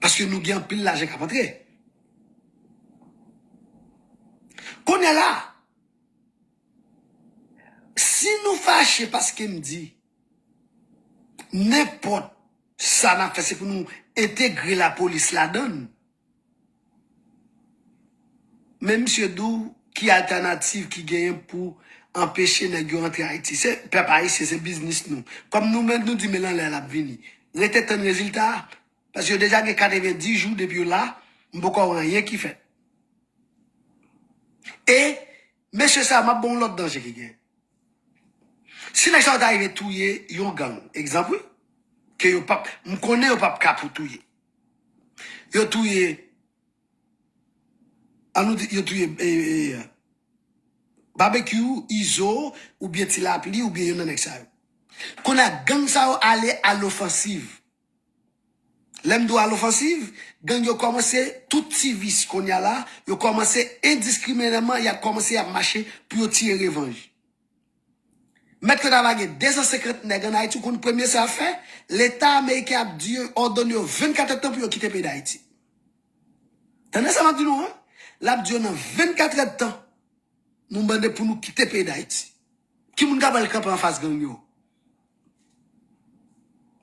Paske nou gen anpil lajan k ap antre. Kounye a la, si nou fache paske m di, nenpòt sa n ap fè, se pou nou entegre lapolis ladan l. Men misye di w ki altènativ ki genyen pou anpeche nèg yo antre Ayiti. Se pèp ayisyen, se biznis nou. Kòm nou menm nou di men l anlè l ap vini. Rete tann rezilta a, paske yo deja gen katrevenndis jou depi yo la, m poko wè anyen ki fèt. E mesye sa, m ap ba w yon lòt danje ki gen. Si nèg sa yo ta rive touye yon gang, egzanp wi, ke yo p ap, m konnen yo p ap ka pou touye. Yo touye, an nou di, yo touye e, e, Babekyou, Izo, oubyen Ti Lapli, oubyen youn nan nèg sa yo. Kounye a gang sa yo ale alofansiv. Lè m di w alofansiv, gang yo kòmanse tout ti vis kounye a la, yo kòmanse endiskrimineman, y ap kòmanse, y ap mache pou yo tire revanj. Mèt Kòd ava gen de san senkant nèg ann Ayiti, ou konn premye sa y ap fè? Leta ameriken ap di yo, òdone yo vennkat èdtan pou yo kite peyi Dayiti. Tande sa m ap di nou an? L ap di yo nan vennkat èdtan, nou mande pou nou kite peyi Dayiti. Ki moun k ap al kanpe anfas gang yo?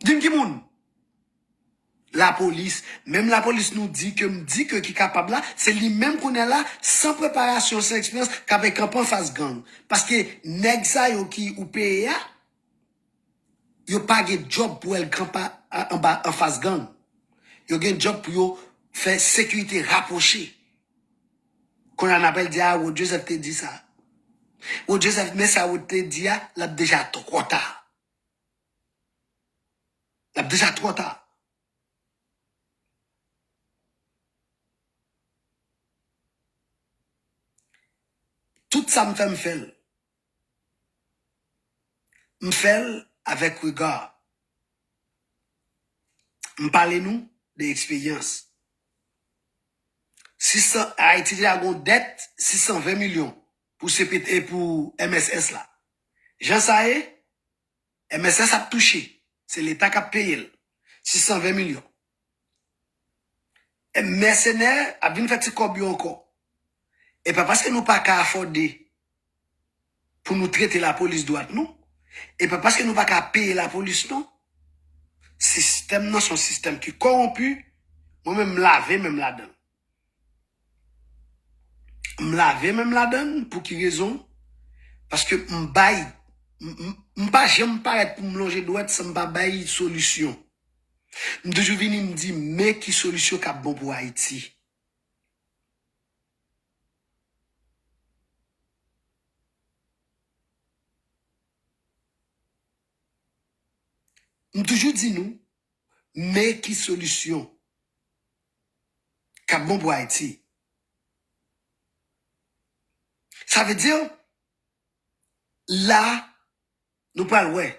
Di m ki moun? Lapolis. Menm lapolis nou di ke m di ke ki kapab la, se li menm kounye a la, san preparasyon, san eksperyans, k ap kanpe anfas gang. Paske nèg sa yo ki ou peye a, yo pa gen djòb pou al kanpe a- anba anfas gang. Yo gen djòb pou yo fè sekirite rapwoche. Kounye a n ap al di a, Rod Joseph te di sa. Rod Joseph, men sa Rod te di a, l ap deja twò ta. L ap deja twò ta. Tout sa m fè, m fè l. M fè l avèk rega. M pale nou de eksperyans. Sis san, Ayiti deja gon dèt sis san ven milyon pou C P T e pou M S S la. Jan sa ye, M S S ap touche. Se Leta k ap peye l. Sis san ven milyon. E mèsenè ap vin fè ti kòb yo ankò. E pa paske nou pa ka afòde pou nou trete lapolis dwat, non. E pa paske nou pa ka peye lapolis, non. Sistèm nan se yon sistèm ki kòwonpi. Mwen menm, m lave men m ladan l. M lave men m ladan l. Pou ki rezon? Paske m bay, m, m, m pa janm parèt pou m lonje dwèt san m pa bay solisyon. M toujou vini, m di, men ki solisyon k ap bon pou Ayiti. M toujou di nou, men ki solisyon k ap bon pou Ayiti. Sa vle di, la, nou pral wè.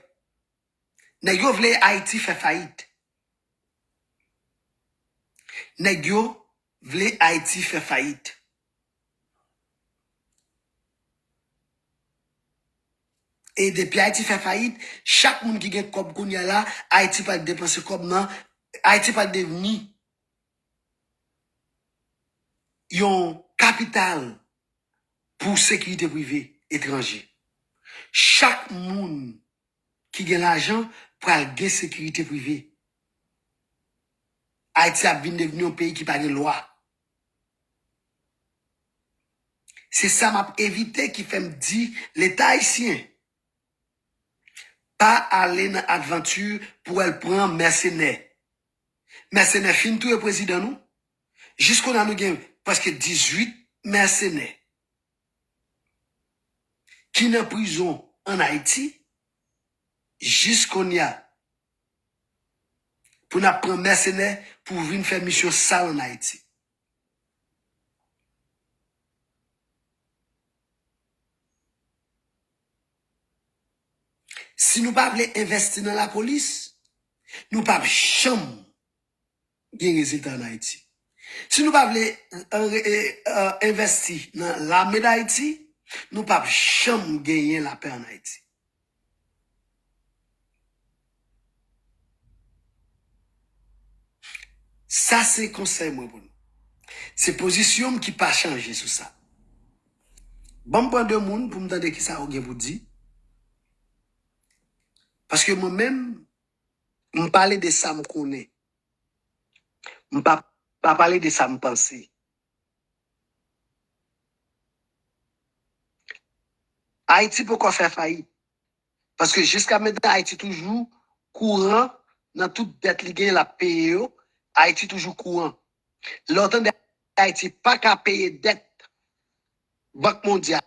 Nèg yo vle Ayiti fè fayit. Nèg yo vle Ayiti fè fayit. E depi Ayiti fè fayit, chak moun ki gen kòb kounye a la, Ayiti pral depanse kòb nan, Ayiti pral devni yon kapital pou sekirite prive etranje. Chak moun ki gen lajan pral gen sekirite prive. Ayiti ap vin devni yon peyi ki pa gen lwa. Se sa m ap evite ki fè m di Leta ayisyen pa ale nan advanti pou al pran mèsenè. Mèsenè fin touye prezidan nou. Jiskounye a nou gen prèske dizuit mèsenè ki nan prizon ann Ayiti jiskounye a pou n ap pran mèsenè pou vin fè misyon sal ann Ayiti. Si nou pa vle envèsti nan lapolis, nou p ap janm gen rezilta ann Ayiti. Si nou pa vle, euh, re- euh, envèsti nan lame Dayiti, nou p ap janm genyen lapè ann Ayiti. Sa se konsèy mwen pou nou. Se pozisyon m ki pa chanje sou sa. Ban m pran de moun pou m tande kisa yo gen pou di. Paske mwen menm, m pale de sa m konnen. M pa, pa pale de sa m panse. Ayiti poko fè fayit. Paske jiska mentnan Ayiti toujou kouran nan tout dèt li genyen l ap peye yo. Ayiti toujou kouran. Lè w tande Ayiti pa ka peye dèt Bank Mondyal,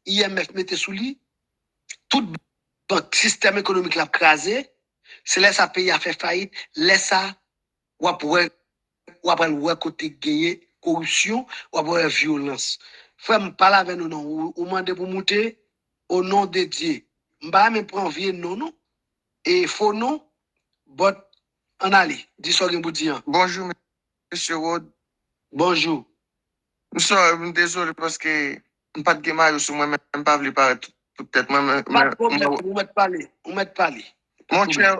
I M F mete sou li, tout bank, sistèm ekonomik la ap kraze, se lè sa peyi a fè fayit, lè sa w ap wè, w ap al wè kote genyen koripsyon, w ap wè vyolans. Frè m, pale avè nou non, ou, ou mande pou moute, o non de Dye. M pa renmen pran vye non non, e fo non, but ann ale, di sa w gen pou di an. Bonjou, mesye Rod. Bonjou. M sorry, m dezole paske m pa t gen mayo sou mwen, men m pa vle parèt tout, tout tèt mwen. Men, Pa de pwoblèm, ou mèt pale, ou mèt pale. Monchè,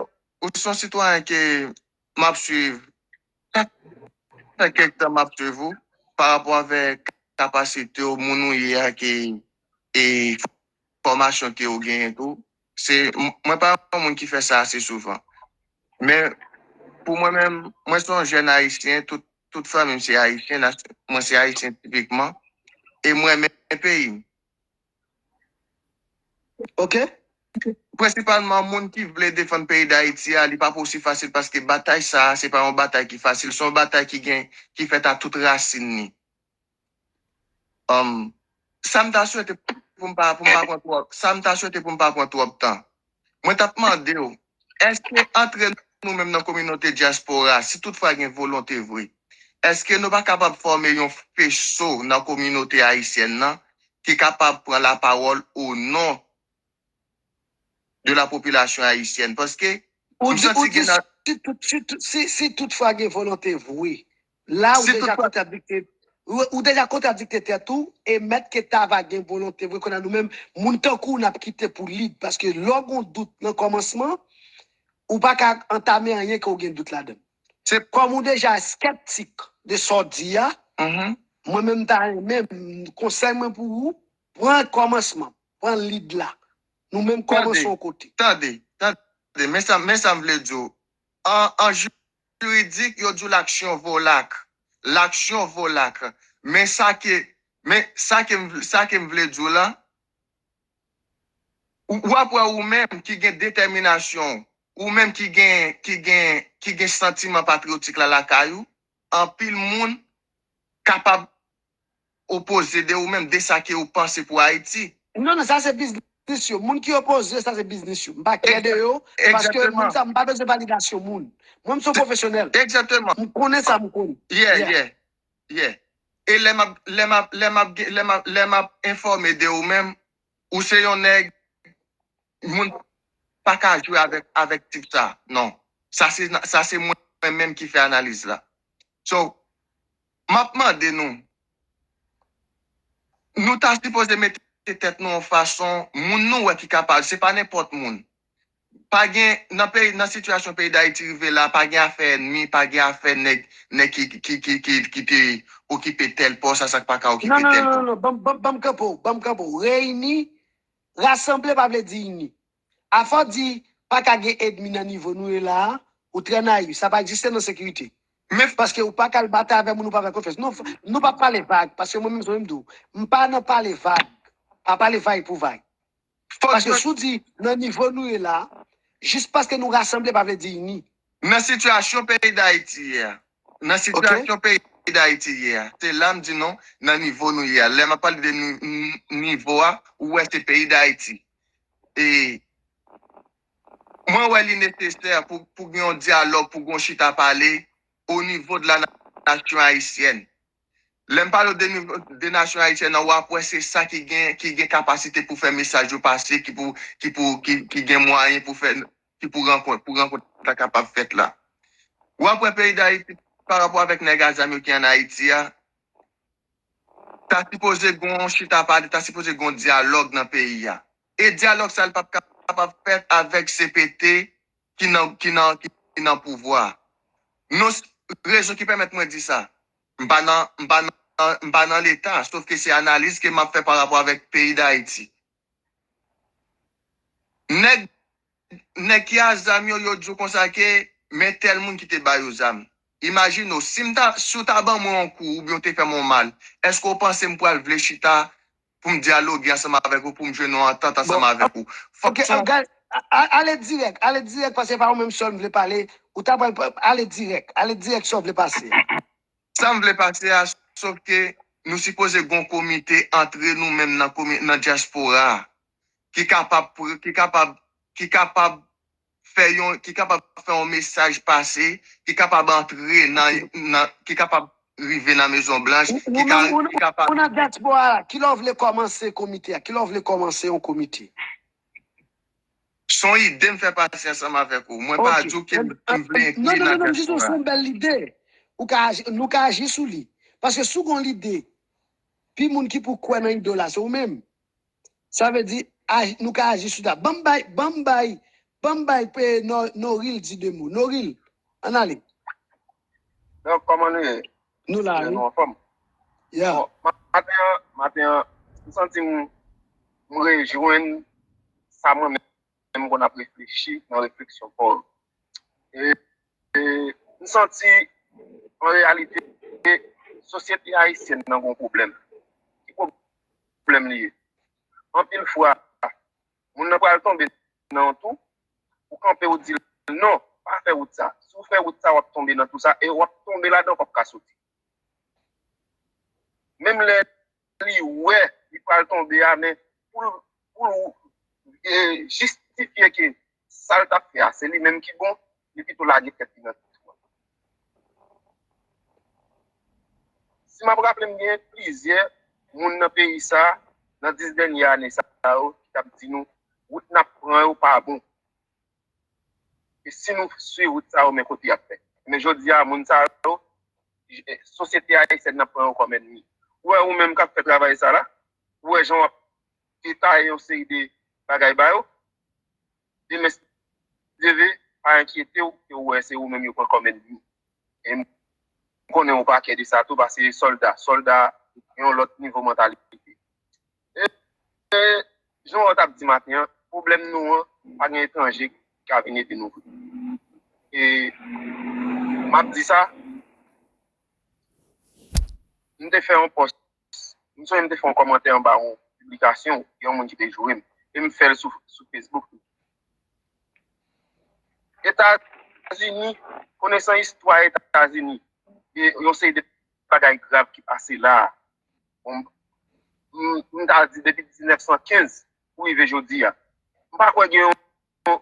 ou se yon sitwayen ke m ap swiv. Sa fè kèk tan m ap swiv ou pa rapò avèk kapasite w, moun ou ye a, ke e fòmasyon ke w genyen tou. Se, m- mwen pa yon moun ki fè sa ase souvan. Men, pou mwen menm, mwen se yon jèn ayisyen, tout, tout fanmi m se ayisyen, nas- mwen se ayisyen tipikman, e mwen renmen peyi m. Ok? Prensipalman, moun ki vle defann peyi Dayiti a, li pa pou osi fasil paske batay sa a, se pa yon batay ki fasil, se yon batay ki gen, ki fèt a tout rasin li. Um, sa m ta swete pou m pa, pou m pa pran twòp, sa m ta swete pou m pa pran twòp tan. Mwen t ap mande w, èske antre nou menm nan kominote dyaspora, si toutfwa gen volonte vre, èske nou pa kapab fòme yon feso nan kominote ayisyèn nan ki kapab pran lapawòl o non de la popilasyon ayisyèn? Paske Ou m di, ou santi di gen nan si tout, si tout, si, si tout fwa gen volonte vre, la ou Si deja toutfwa- kontradikte, ou, ou deja kontradikte tèt ou, e mèt ke ta va gen volonte vre kounye a nou menm, moun tankou w n ap kite pou lid, paske lè w gon dout nan kòmansman, ou pa ka antame anyen ke w gen dout ladan. Se- Kòm ou deja skeptik de sa w di a, Mhm. mwen menm m ta renmen, m- konsèy mwen pou ou, pran kòmansman, pran lid la. Nou menm kòmanse yon kote. Tande, tande, men sa, men sa m vle di w. An, an jiridik, yo di w l'action vaut l'acte. L'action vaut l'acte. Men sa ke, men sa ke m, sa ke m vle di w la, ou, w ap wè ou menm ki gen detèminasyon, ou menm ki gen, ki gen, ki gen santiman patriyotik la lakay ou, anpil moun kapab opoze de ou menm, de sa ke ou panse pou Ayiti. Non, non, sa se biznis yo. Moun ki opoze, sa se biznis yo. M pa kè de yo, paske Egzakteman. Moun sa, m pa bezwen validasyon moun. Mwen, m se yon pwofesyonèl. Egzakteman. M konnen sa m konnen. Yeah, Yeah. yeah, yeah. E lè m ap, lè m ap, lè m ap, lè m ap, lè m ap enfòme de ou menm, ou se yon nèg, moun pa ka jwe avèk, avèk tip sa. Non. Sa se, sa se mwen menm ki fè analiz la. So, m ap mande nou, nou ta sipoze mete tèt nou yon fason, moun nou wè ki kapab, se pa nenpòt moun. Pa gen, nan peyi, nan sitiyasyon peyi Dayiti rive la, pa gen afè ènmi, pa gen afè nèg, nèg ki, ki, ki, ki, ki te okipe tèl pòs, sa, sa k pa ka okipe Non, non, tèl non, pòs. non, non, ban m, ban m, ban m kanpe w, ban m kanpe w. Reyini, rasanble pa vle di ini. Afè w di pa ka gen ènmi nan nivo nou ye la a, ou trè nayif, sa pa egziste nan sekirite. Men Paske ou pa ka al batay avèk moun ou pa fè konfyans. Non, f- nou pa pale vag, paske mwen menm, jan m di w, m pa nan pale vag. Pa pale vag pou vag. fòk Paske si w di nan nivo nou ye la, jis paske nou rasanble pa vle di ini. Nan sitiyasyon peyi Dayiti ye a, nan sitiyasyon peyi Dayiti ye a, se la m di nou, nan nivo nou ye a. Lè m ap pale de ni- ni- nivo a, ou wè se peyi Dayiti. E mwen wè li nesesè pou, pou gen yon dyalòg, pou gen yon chita pale o nivo de la nasyon ayisyèn. Lè m pale de nivo de nasyon ayisyèn nan, w ap wè se sa ki gen, ki gen kapasite pou fè mesaj yo pase, ki pou, ki pou, ki, ki gen mwayen pou fè, ki pou rankont, pou rankont la kapab fèt la. W ap wè peyi Dayiti, pa rapò avèk nèg a zam yo ki ann Ayiti a, ta sipoze gen yon chita pale, ta sipoze gen yon dyalòg nan peyi a. E dyalòg sa, li p ap kapab fèt avèk C P T ki nan, ki nan, ki nan pouvwa. Non, rezon ki pèmèt mwen di sa, m pa nan, m pa nan, m pa nan Leta, sof ke se analiz ke m ap fè pa rapò avèk peyi Dayiti. Nèg, nèg ki a zam yo, yo di w konsa ke, men tèl moun ki te ba yo zam. Imajine w, si m ta, si w ta ban mwen yon kou oubyen w te fè m yon mal, èske w panse m pral vle chita pou m dyaloge ansanm avèk ou, pou m jwenn yon antant ansanm avèk ou. Fòk se yon... Ale dirèk, ale dirèk, paske se pa ou menm sèl m vle pale. Ou ta pral ale dirèk, ale dirèk sa w vle pase a. Sa m vle pase a, sof ke nou sipoze gen yon komite antre nou menm nan komi, nan dyaspora a, ki kapab, ki kapab, ki kapab fè yon, ki kapab fè yon mesaj pase, ki kapab antre nan, nan ki kapab rive nan Mezon Blanch, ki ka, ki kapab... Ou nan dyaspora la, kilè w vle kòmanse komite a? Kilè w vle kòmanse yon komite? Se yon ide m fè pase ansanm avèk ou. Mwen pa di w ke m vle enkli nan dyaspora. Non, non, non, non, m di w se yon bèl ide. Ou ka aji, nou ka aji sou li. Paske si w gen yon lide, pi moun ki pou kwè nan ide w la, se ou menm. Sa vle di, nou ka aji sou sa. Ban m bay, ban m bay, ban m bay Noril di de mo. Noril, ann ale. Donk, kòman nou ye? Nou la, wi. Nou anfòm? Yeah. Bon, maten an, maten an, m santi m, m rejwenn sa mwen menm konn ap reflechi nan refleksyon pa w. E, e, m santi, an reyalite, sosyete ayisyèn nan gen yon pwoblèm. Ki pwoblèm li ye? Anpil fwa, moun nan pral tonbe nan yon twou, ou kanpe ou di l non, pa fè wout sa. Si w fè wout sa, w ap tonbe nan twou sa e w ap tonbe ladan, w p ap ka soti. Menm lè li wè li pral tonbe a, men pou l, pou l e, jistifye ke sa l t ap fè a, se li menm ki bon, li pito lage tèt li nan twou an. Si m ap raple m, gen plizyè moun nan peyi sa a, nan dis dènye ane sa yo, ki t ap di nou, wout n ap pran yo pa bon. E si nou swiv wout sa yo, men kote y ap fè. Men jodi a, moun sa yo, sosyete ayisyèn nan pran yo kòm ènmi. Ou wè ou menm k ap fè travay sa la, ou wè jan w ap detaye yon seri de bagay ba yo, demen si Dye vle, pa enkyete w ke w wè se ou menm yo pran kòm ènmi. E m konnen yon pakè de sa tou, paske sòlda, sòlda gen yon lòt nivo mantalite. E, e jan w t ap di maten an, pwoblèm nou an, pa gen etranje ki ka vin ede nou vre. E m ap di sa, m te fè yon pòs, m sonje m te fè yon kòmantè anba yon piblikasyon, gen yon moun ki te joure m, e m fè l sou, sou Facebook tou. Etazini, konesan istwa Etazini, gen yon seri de bagay grav ki pase la a. Bon, m, m ta di depi diznèf san kenz pou rive jodi a. M pa kwè gen yon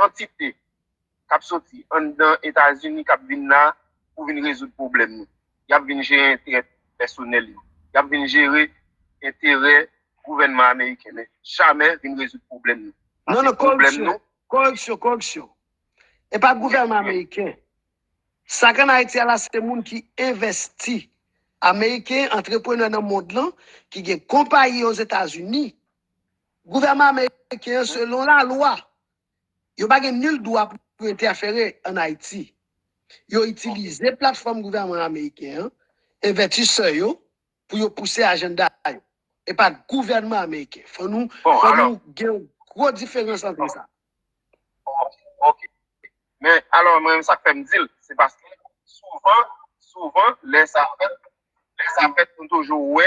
antite k ap soti anndan Etazini k ap vin la pou vin rezoud pwoblèm nou. Y ap vin jere enterè pèsonèl yo. Y ap vin jere enterè gouvènman ameriken, men jamè vin rezoud pwoblèm nou. Non, non, koreksyon, koreksyon, koreksyon. E pa gouvènman ameriken. Sa k ann Ayiti a la, se moun ki envèsti. Ameriken, antreprenè nan mond lan, ki gen konpayi Ozetazini. Gouvènman ameriken an, selon lalwa, yo pa gen nil dwa pou yo entèfere ann Ayiti. Yo itilize platfòm gouvènman ameriken an, envèstisè yo, pou yo pouse ajanda yo. E pa gouvènman ameriken. Fò nou, fò nou gen yon gwo diferans ant sa. Ok. Men, alò, mwen, sa k fè m di l, se paske souvan, souvan, lè sa fèt, lè sa fèt, nou toujou wè,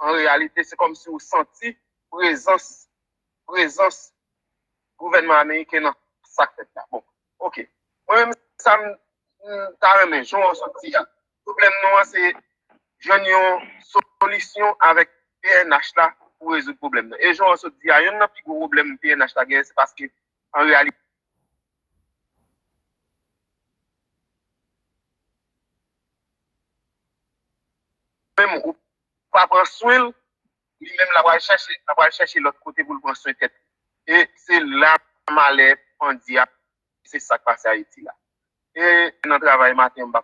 an reyalite, se kòmsi ou santi prezans, prezans gouvènman ameriken nan sa k fèt la. Bon, ok. Mwen menm, sa m, m ta renmen, jan w sot di a, pwoblèm nou an, se jwenn yon solisyon avèk P N H la pou rezoud pwoblèm nan. E jan w sot di a, youn nan pi gwo pwoblèm P N H la genyen, se paske, an reyalite, menm ou pa pran swen l, li menm l ap al chèche, l ap al chèche lòt kote pou l pran swen tèt li. E se la malè pandye a, se sa k pase Ayiti la. E nan travay maten, m pa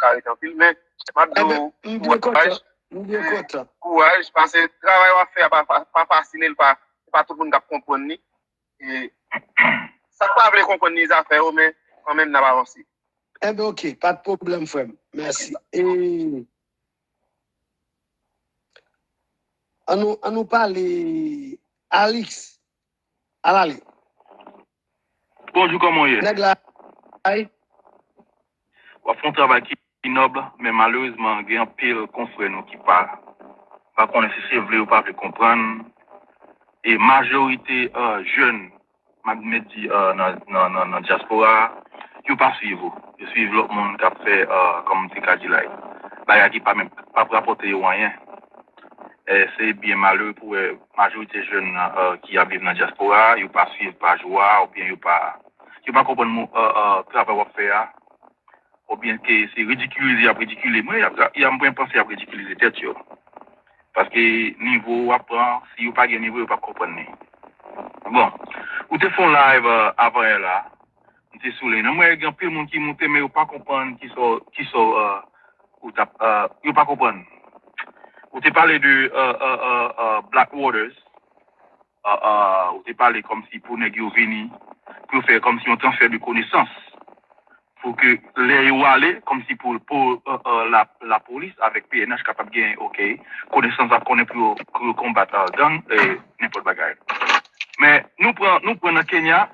ka rete anpil, men m ap di w kouraj. M byen kontan. M byen kontan. Kouraj, paske travay w ap fè a pa, pa, pa fasil, e l pa, se pa tout moun k ap konprann li. E sa k pa vle konprann li zafè yo, men kanmenm n ap avanse. Enben, ok, pa t pwoblèm, frè m. Mèsi. E, ann nou, ann nou pale, Alix. Al ale. Bonjou, kòman w ye? Nèg la, ay. W ap fè yon travay ki nòb, men malerezman, gen anpil konfrè nou ki pa pa konnen si se vle yo pa vle konprann. E majorite jèn, m ap mèt di, nan, nan, nan, nan dyaspora a, yo pa swiv ou. Yo swiv lòt moun k ap fè, kòm m te ka di la, bagay ki pa menm, p ap rapòte yo anyen. E se byen malere pou wè majorite jèn ki ap viv nan dyaspora a, yo pa swiv paj ou a, oubyen yo pa, yo pa konprann mo, travay w ap fè a, oubyen ke se ridikilize y ap ridikile. Mwen, y ap, y ap, mwen panse y ap ridikilize tèt yo. Paske nivo w ap pran, si yo pa gen nivo, yo p ap konprann li. Bon, ou te fè yon live avan yè la, m te sou liy nan. Mwen, gen anpil moun ki moute, men yo pa konprann ki sa, ki sa, ou t ap, yo pa konprann. Ou te pale de Black Waters, ou te pale kòmsi pou nèg yo vini, pou yo fè kòmsi yon transfè de konesans. Pou ke lè yo ale, kòmsi pou, pou lapolis avèk P N H kapab gen, oke, konesans ak konnen pou yo, pou yo konbat gang e nenpòt bagay. Men nou pran, nou pran nan Kenya,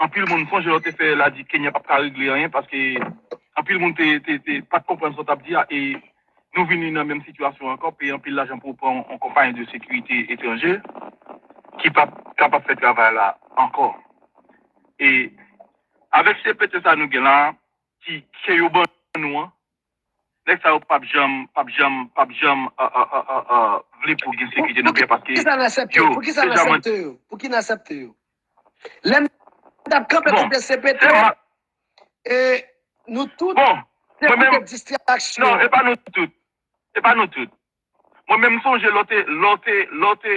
anpil moun sonje lè w te fè la di Kenya p ap ka regle anyen paske anpil moun te, te, te pa t konprann sa w t ap di a e nou vini nan menm sitiyasyon ankò, peye anpil lajan pou pran yon konpayi de sekirite etranje ki p ap kapab fè travay la ankò. E avèk C P T sa nou gen la, ki, ke yo ban nou an, nèg sa yo p ap janm, p ap janm, p ap janm vle pou gen sekirite nan peyi a paske yo deja mande. Pou ki n aksepte yo? Lè n t ap kanpe kote C P T, e nou tout te koute distraksyon. Non, e pa nou tout. E pa nou tout. Mwen menm m sonje lè w te, lè w te, lè w te,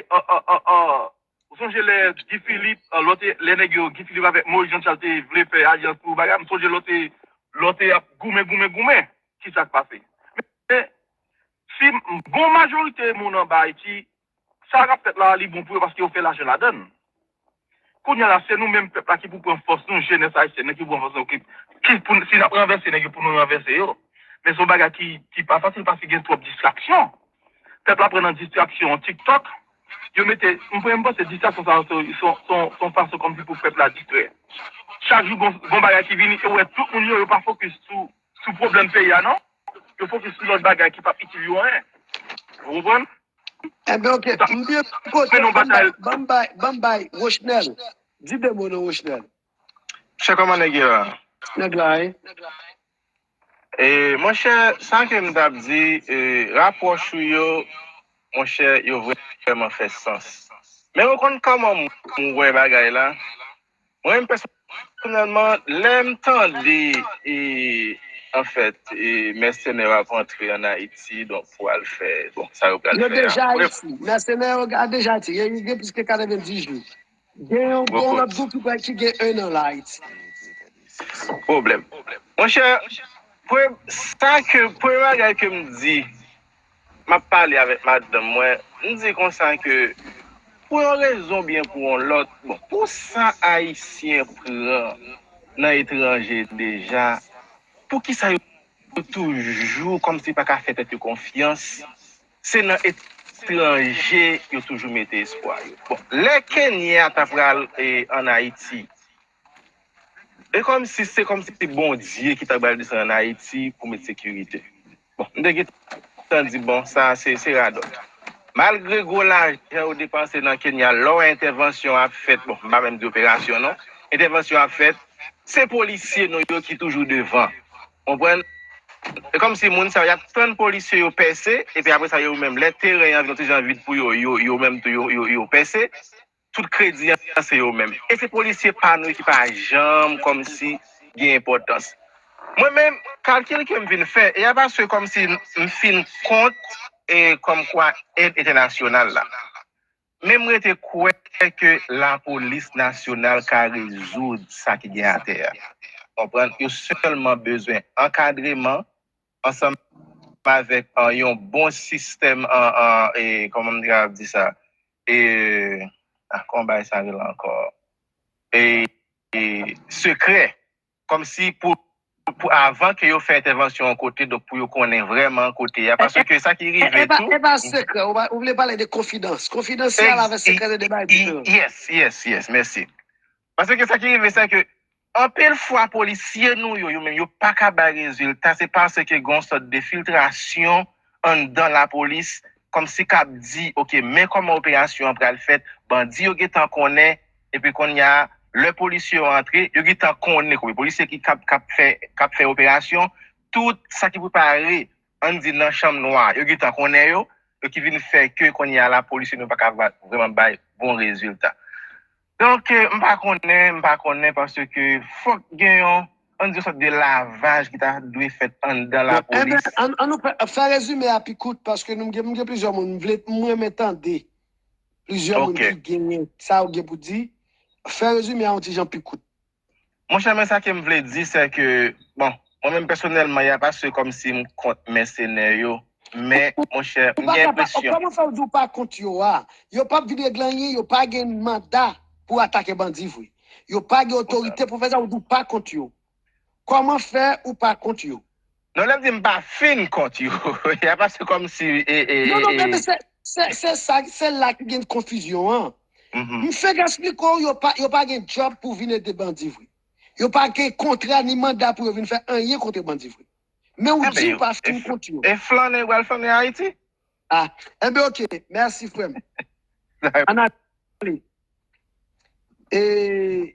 ou sonje lè Guy Philippe, lè w te, lè nèg yo, Guy Philippe avèk Moïse Jean Charles te vle fè alyans pou bagay, m sonje lè w te, lè w te ap goumen, goumen, goumen, ki sa k pase. Men, si bon majorite moun anba Ayiti, sa k ap fèt la, li bon pou yo paske yo fè lajan ladan l. Kounye a la, se nou menm pèp la ki pou pran fòs nou, jenès ayisyèn nan ki pou pran fòs nou, ki, ki pou, si n ap ranvèse nèg yo pou nou ranvèse yo. Men se yon bagay ki, ki pa fasil paske gen twòp distraksyon. Pèp la pran nan distraksyon TikTok. Yo mete, m pran, m panse distraksyon sa yo se, se, se, se yon fason kòmsi pou pèp la distrè. Chak jou gon, gon bagay ki vini, yo wè tout moun yo, yo pa fokis sou, sou pwoblèm peyi a non. Yo fokis sou lòt bagay ki p ap itil yo anyen. Ou konprann? Enben, oke. M byen kote, ban m bay, ban m bay, ban m bay Rochnel. Di de mo non, Rochnel. Chè, kòman nèg yo la? Nèg la, wi. E, monchè, sa ke m t ap di, e, rapwòch ou yo, monchè, yo vrèman fè sans. Men ou konn kòman m wè bagay la? Mwen menm pèsonèlman, lè m tande, e, anfèt, e, mèsenè yo ap antre ann Ayiti, donk, pou al fè, bon, sa yo pral fè a. Yo deja Ayiti. Mèsenè yo deja Ayiti. Yo gen plis ke katrevenndis jou. Gen yon bon lòt gwoup ki gen en an la Ayiti. Pwoblèm. Monchè, premye, sa ke, premye bagay ke m di, m ap pale avèk madanm mwen, m di konsa ke pou yon rezon oubyen pou yon lòt, bon, pou sa Ayisyen pran nan etranje deja, poukisa yo toujou kòmsi pa ka fè tèt yo konfyans? Se nan etranje yo toujou mete espwa yo. Bon, lè Kenya ta pral, e, ann Ayiti, e kòmsi, se kòmsi Bondye ki ta pral desann ann Ayiti pou met sekirite. Bon, m te gentan di, bon, sa se, se radòt. Malgre gwo lajan yo depanse nan Kenya, lè w wè entèvansyon ap fèt, bon, m pa menm di operasyon non, entèvansyon ap fèt, se polisye nou yo ki toujou devan. Konprann? E kòmsi moun sa yo, y ap tann polisye yo pèse, epi apre sa, yo menm, lè teren an vin yon ti jan vid pou yo, yo, yo menm tou, yo, yo, yo pèse. Tout kredi an se yo menm. E se polisye pa nou ki pa janm kòmsi gen enpòtans. Mwen menm, kalkil ke m vin fè, e a paske kòmsi m fin kont, e kòmkwa èd entènasyonal la. Men m rete kwè ke lapolis nasyonal ka rezoud sa ki gen atè a. Konprann? Yo sèlman bezwen ankadreman ansanm avèk, e, yon bon sistèm, e, e, e, kòman m te kapab di sa? E, a, kòman bagay sa rele ankò? E, e, sekrè. Kòmsi pou, pou avan ke yo fè entèvansyon yon kote, donk pou yo konnen vrèman kote a. Paske sa ki rive tou. E pa sekrè, ou vle pale de konfidans. Konfidansyèl avèk sekrè se de bagay diferan. Yes, yes, yes, mèsi. Paske sa ki rive, se ke anpil fwa polisye nou yo, yo menm, yo pa ka bay rezilta, se paske gen yon sòt de filtrasyon anndan lapolis, kòmsi k ap di, oke, men kòman operasyon an pral fèt, bandi yo gentan konnen, epi kounye a, lè polisye yo antre, yo gentan konnen, kòm polisye ki k ap, k ap fè, k ap fè operasyon, tout sa ki prepare, ann di nan chanm nwa, yo gentan konnen yo, yo ki vin fè ke kounye a la, polisye nou pa ka va- vrèman bay bon rezilta. Donk, eh, m pa konnen, m pa konnen, paske fòk gen yon, ann di yon sòt de lavaj ki ta dwe fèt anndan Bon, enben, lapolis. an, an nou fè, fè rezime a pi kout, paske nou gen, m gen plizyè moun, m vle, m renmen tande plizyè moun Oke. Ki genyen sa yo gen pou di. Fè rezime a yon ti jan pi kout. Monchè, men sa ke m vle di, se ke, bon, mwen menm pèsonèlman, y a pa se kòmsi m kont mèsenè yo, men, monchè, Ou m pa gen ka pa, enpresyon. Kòman fè w di w pa kont yo a? Yo p ap vin regle anyen, yo pa gen manda pou atake bandi vre. Yo pa gen otorite pou fè sa, ou di w pa kont yo. Kòman fè ou pa kont yo? Non, lè m di m pa fin kont yo, y a pa se kòmsi, e, e, Non, non, e, men, men e. se, se, se sa, se la ki gen konfizyon an. Mhm. M fèk eksplike w, yo pa, yo pa gen djòb pou vin ede bandi vre. Yo pa gen kontra ni manda pou yo vin fè anyen kont bandi vre. Men ou Enben, di yo, w pa e fin fl- kont yo. E flannen, w al flannen Ayiti? Ah, enben, oke, mèsi, frè m. Ann ale. E,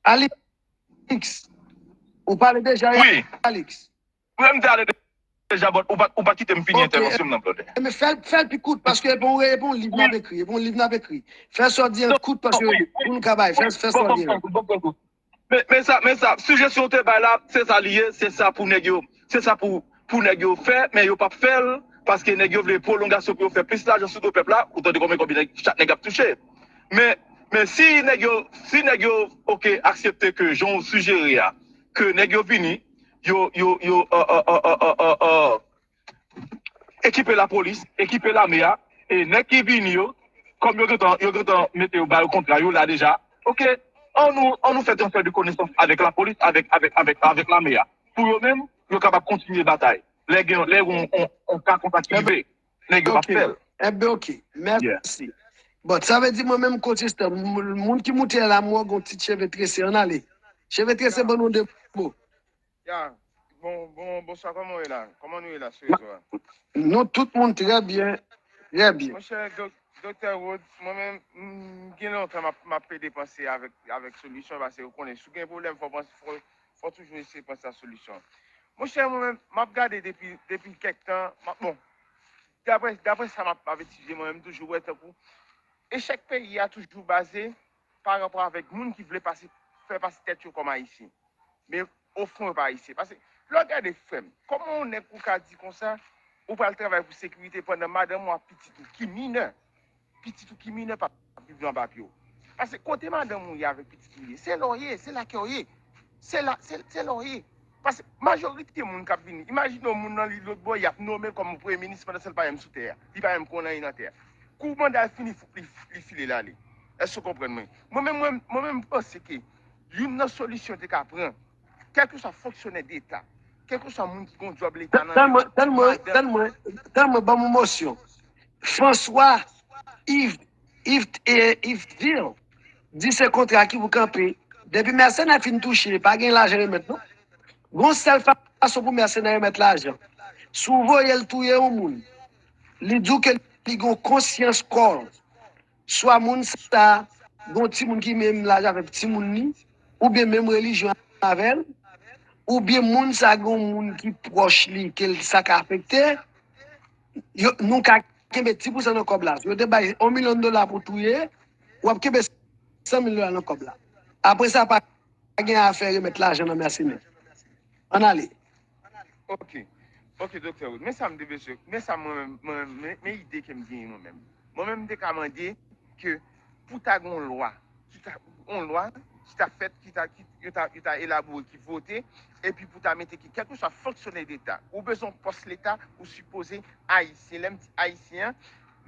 Alix, ou pale deja, Wi. Alix? Wi, m te ale deja, but ou pa, ou pa kite m fini Ok. Entèvansyon m nan, brother. Men fè, fè l pi kout, paske e pa yon, e pa yon liv n ap ekri, e pa yon liv n ap ekri. Fè sa w di an kout, paske pou nou ka bay, fè, fè sa w di an. Men, men sa, men sa, sijesyon te bay la, se sa li ye, se sa pou nèg yo, se sa pou, pou nèg yo fè, men yo p ap fè l, paske nèg yo vle pwolongasyon pou yo fè plis lajan sou do pèp la, ou tande konbyen, konbyen nèg, chak nèg ap touche. Men, men si nèg yo, si nèg yo, oke, aksepte ke jan w sijere a, ke nèg yo vini, yo, yo, yo, euh, euh, euh, euh, euh, euh, ekipe lapolis, ekipe lame a, e nèg ki vini yo, kòm yo gentan, yo gentan mete yo ba yo kontra, yo la deja, oke, an nou, an nou fè transfè de konesans avèk lapolis, avèk, avèk, avèk, avèk lame a. Pou yo menm, yo kapab kontinye batay. Lè gen, lè yon, yon, yon ka konsa ki rive, nèg yo p ap Ok. fè l. Enben, ok. Mèsi. Bon, sa vle di mwen menm konsistan. Moun moun ki moute la, mwen gen yon ti cheve trese. Ann ale. Cheve trese, ban nou de mo. Ya, bon, bon, bonswa, kòman w ye la? Kòman nou ye la sou rezo a? Nou tout moun trè byen, trè byen. Monchè, dok- Doktè Rhodes, mwen menm, m gen lontan m ap, m ap plede panse avèk, avèk solisyon, paske ou konnen, si w gen pwoblèm, fò w panse, fò, fò w toujou eseye panse a solisyon. Monchè, mwen menm, m ap gade depi, depi kèk tan, m ap, bon, daprè, daprè sa m ap, m ap etidye, mwen menm, m toujou wè tankou echèk peyi a toujou baze pa rapò avèk moun ki vle pase, fè pase tèt yo kòm Ayisyen. Men ofon yo pa Ayisyen. Paske, lè w gade, frè m, kòman yon nèg ou ka di konsa, ou pral travay pou sekirite pandan madanm ou ak pitit ou ki minè, pitit ou ki minè p ap viv nan papye w? Paske kote madanm ou ye avèk pitit ou ye, se la w ye, se lakay w ye. Se la, se, se la w ye. Paske majorite moun k ap vini, imajine yon moun nan li lòt bò, y ap nome l kòm premye minis pandan se l pa menm sou tè a. Li pa menm konn anyen nan tè a. Kou manda l fini, fòk li, li file l ale. Èske w konprann mwen? Mwen menm, mwen, mwen menm, m panse ke youn nan solisyon te ka pran, kèlkeswa fonksyonè deta, kèlkeswa moun ki gon djòb leta nan Tann mwen, tann mwen, tann mwen, tann mwen, ban m yon mosyon. François Yves, Yves, eh, Yves Ville di se kontra ki pou kanpe. Depi mèsenè fin touche, pa gen lajan remèt non. Gon sèl fason pou mèsenè remèt lajan. Si w voye l touye yon moun, li di w ke li gon konsyans kò l. Swa moun sa gon timoun ki menm laj avèk timoun li, oubyen menm relijyon avè l, oubyen moun sa gon moun ki pwòch li ke l sa ka afekte, yo, nou ka kenbe ti pousan nan kòb la. Si yo te bay yon milyon dola pou touye, w ap kenbe san mil dola nan kòb la. Apre sa, pa gen afè remèt lajan nan mèsenè. Ann ale. Ok. Ok, Doktè Wood. Men sa m te bezwen. Men sa mwen menm, mwen menm, men, men ide ke m genyen mwen menm. Mwen menm, m te ka mande ke pou ta gen yon lwa, ki ta, yon lwa ki ta fèt, ki ta, ki, yo ta, yo ta elabore, ki vote, epi pou ta mete ke kèlkeswa fonksyonè deta, ou bezwen pòs leta, ou sipoze ayisyen. Lè m di ayisyen an,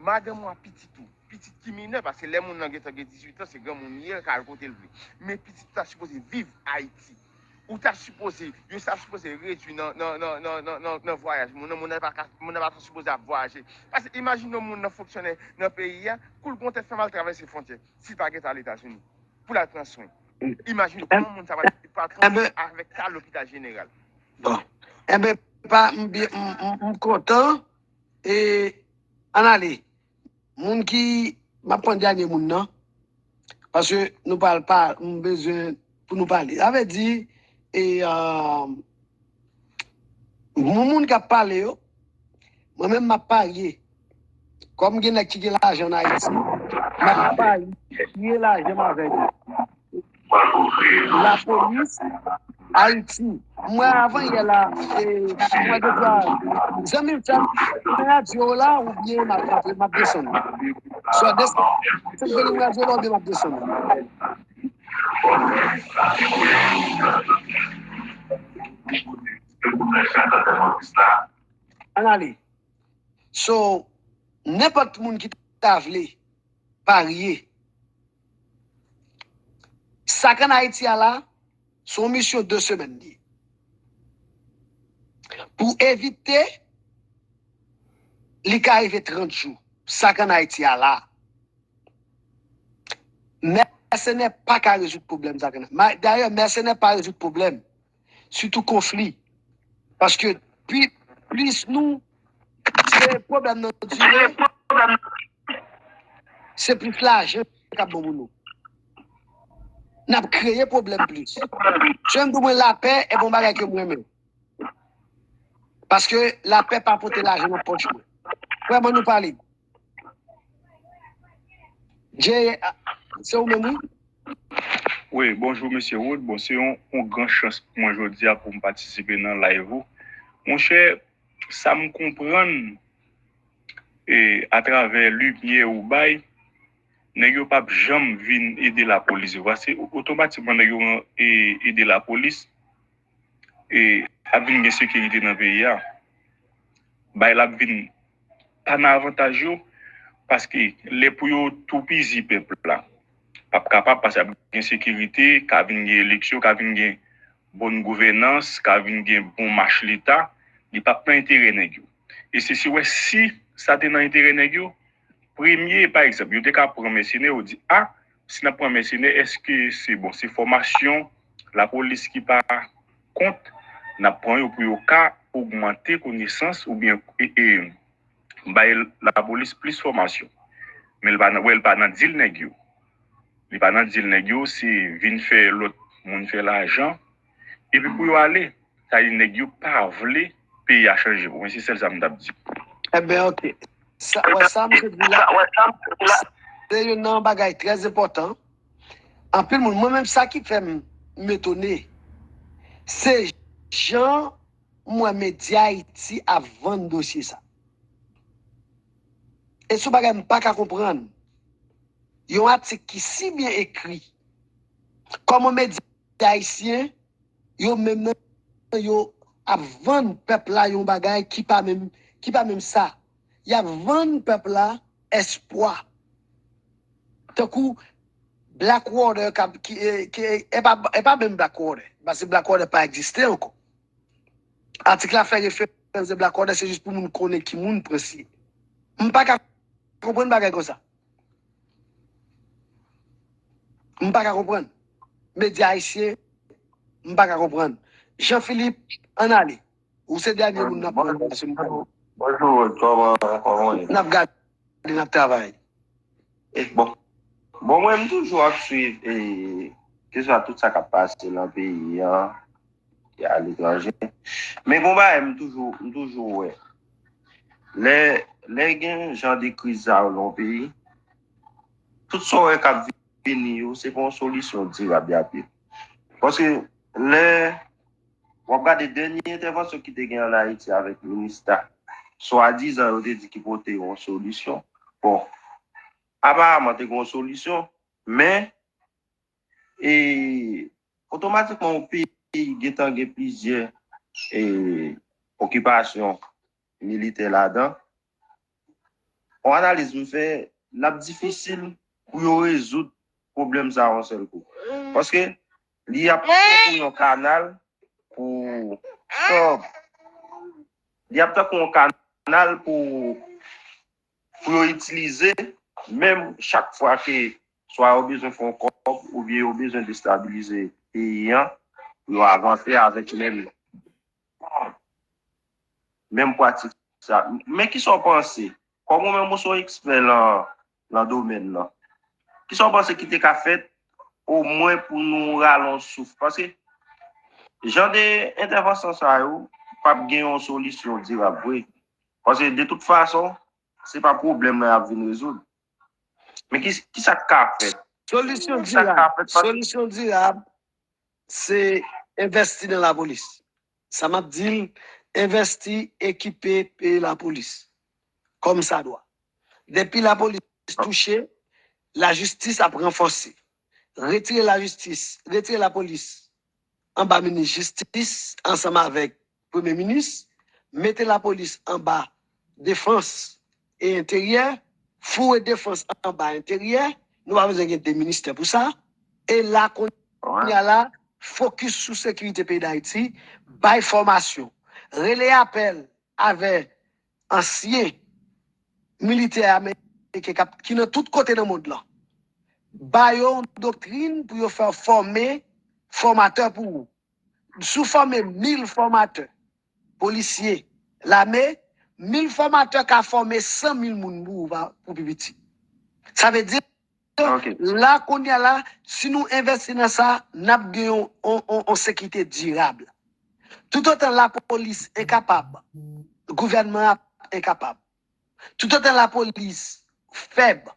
madanm ou ak pitit ou, pitit ki minè, paske lè moun nan gentan gen dizuit an, se granmoun li ye, l ka al kote l vle. Men pitit ou ta sipoze viv Ayiti. Ou ta sipoze, yo ta sipoze redui nan, nan, nan, nan, nan, nan, nan vwayaj. Moun nan, moun nan pa ka, moun nan pa ta sipoze ap vwayaje. Paske imajine yon moun nan fonksyonè nan peyi a, kou l gon tèt fè mal travèse fwontyè, si l pa gentan al Etazini, pou l al pran swen. Imajine kòman moun sa pral pral pran swen avèk ka lopital jeneral. Bon. Enben, pa, m byen, m, m, m kontan. E Ann ale. Moun ki, m ap pran dènye moun nan. Paske nou pral pa, m bezwen pou nou pale. Sa vle di, e, euh, moun, moun k ap pale yo, mwen menm m ap parye. Kòm gen nèg ki gen lajan ann Ayiti, m ap parye lajan m avèk yo. Lapolis Ayiti. Mwen avan yè la, e, mwen te di, zanmi m, fè m radyo la oubyen m ap, m ap, m ap desann. Swa desann, fè m radyo la oubyen m ap desann. Ann ale. So, nenpòt moun ki ta vle parye. Sa k ann Ayiti a la, se yon misyon de semèn li ye. Pou evite, li ka rive trant jou. Sa k ann Ayiti a la. Mèsenè pa ka rezoud pwoblèm sa k ann. Ma-, dayè, mèsenè pa rezoud pwoblèm. Sitou konfli. Paske pi, plis nou, se pwoblèm nan dire, se plis lajan k ap bon pou nou. N ap kreye pwoblèm plis. Sè m di mwen lapè e bon bagay ke m renmen. Paske lapè pa pote lajan nan pòch mwen. Frè mwen, nou pale. Jay, a, se ou menm, wi? Wi, bonjou, mesye Wood. Bon, se yon, yon gran chans pou mwen jodi a pou m patisipe nan live ou. Monchè, sa m konprann, e, atravè limyè ou bay, nèg yo p ap janm vin ede lapolis yo. Paske otomatikman nèg yo, e, ede lapolis, e, ap vin gen sekirite nan peyi a. Bay la ap vin pa nan avantaj yo, paske lè pou yo toupizi pèp la, p ap kapab, paske ap gen sekirite, ka vin gen eleksyon, ka vin gen bòn gouvènans, ka vin gen bon mach leta, li p ap nan enterè nèg yo. E se si wè si sa te nan enterè nèg yo, premye, pa egzanp, yo te ka pran mèsenè, yo di, a, si n ap pran mèsenè, èske se bon, se fòmasyon lapolis ki pa kont, n ap pran yo pou yo ka ogmante konesans oubyen, e, e, bay lapolis plis fòmasyon. Men l pa nan, wè, l pa nan dil nèg yo. Li pa nan dil nèg yo, se vin fè lòt moun fè lajan. Epi pou yo ale, sa di nèg yo pa vle peyi a chanje. Pou mwen, se sèl sa m t ap di. Ebyen, oke. Sa, wè, sa misye di la, se youn nan bagay trè enpòtan. Anpil moun, mwen menm, sa ki fè m, m etone, se jan m wè Medya Ayiti ap vann dosye sa. E se yon bagay m pa ka konprann. Yon atik ki si byen ekri. Kòman medya ayisyen, yo menm nan, yo ap vann pèp la yon bagay ki pa menm, ki pa menm sa. Y ap vann pèp la espwa. Tankou Blackwater k ap, ki, e, ki, e, e pa, e pa menm Blackwater. Paske Blackwater pa egziste ankò. Atik la fè referans de Blackwater, se jis pou moun konnen ki moun Prince ye. M pa ka konprann bagay konsa. M pa ka konprann. Medya ayisyen, m pa ka konprann. Jean Philippe, ann ale. Ou se dènye moun n ap pran. Bonjou, kòman, kòman w ye? N ap gade, n ap travay. Bon. Bon, mwen, m toujou ap swiv, e, keswa tout sa k ap pase nan peyi an, ki aletranje. Men gon bagay, m toujou, m toujou wè. Lè, lè gen jan de kriz sa yo nan yon peyi, tout sa w wè k ap vini yo, se pa yon solisyon dirab y ap ye. Paske lè w ap gade dènye entèvansyon ki te gen ann Ayiti avèk Minista, swadizan yo te di ki pote yon solisyon. Bon, aparaman te gen yon solisyon, men, e, otomatikman yon peyi gentan gen plizyè, e, okipasyon militè ladan. Yon analiz m fè, l ap difisil pou yo rezoud pwoblèm sa a yon sèl kou. Paske li ap tankou yon kanal pou, li ap tankou yon kanal pou, pou yo itilize, menm chak fwa ke swa yo bezwen fè yon kòb oubyen yo bezwen destabilize peyi an, pou yo avanse avèk menm, menm pratik sa. Men kisa w panse? Kòm ou menm ou se yon ekspè lan, lan domèn nan, kisa w panse ki te ka fèt omwen pou nou rale yon souf? Paske jan de entèvansyon sa yo p ap gen yon solisyon dirab vre. Paske de tout fason, se pa pwoblèm nan y ap vin rezoud. Men ki, kisa k ka fèt? Solisyon dirab, solisyon dirab, se envèsti nan lapolis. Sa m ap di l, envèsti, ekipe, peye lapolis kòmsadwa. Depi lapolis touche, lajistis ap ranfòse. Retire lajistis, retire lapolis anba minis jistis ansanm avèk premye minis, mete lapolis anba defans e enteryè, foure defans anba enteryè, nou pa bezwen gen de ministè pou sa. E la kounye a la, fokis sou sekirite peyi Dayiti, bay fòmasyon, rele apèl avè ansyen militè ameriken k ap, ki nan tout kote nan mond lan. Ba yo yon doktrin pou yo fè fòme fòmatè pou ou. Si w fòme mil fòmatè, polisye, lame, mil fòmatè ka fòme san mil moun pou ou, pou pi piti. Sa vle di, la kounye a la, si nou envèsti nan sa, n ap gen yon, yon, yon, yon sekirite dirab. Toutotan lapolis enkapab, gouvènman an ap enkapab. Toutotan lapolis fèb,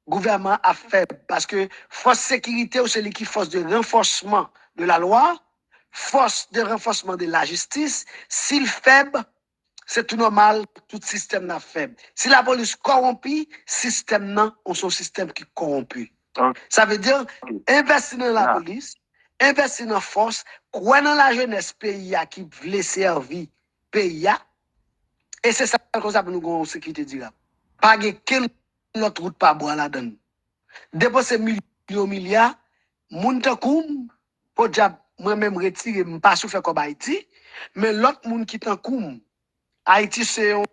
gouvènman an ap fèb. Paske fòs sekirite yo se li ki fòs de ranfòsman de lalwa, fòs de ranfòsman de lajistis. Si l fèb, se tou nòmal, tout sistèm nan ap fèb. Si lapolis kòwonpi, sistèm nan, se yon sistèm ki kòwonpi. Sa vle di, envèsti nan lapolis, envèsti nan fòs, kwè nan lajenès peyi a ki vle sèvi peyi a. E se sa k ap fè pou nou gen yon sekirite dirab. Pa gen kenn lòt wout pa bwa ladan l. Depanse milyon milya, moun tankou m, podyab, mwen menm retire, m pa sou fè kòb Ayiti, men lòt moun ki tankou m, Ayiti se yon,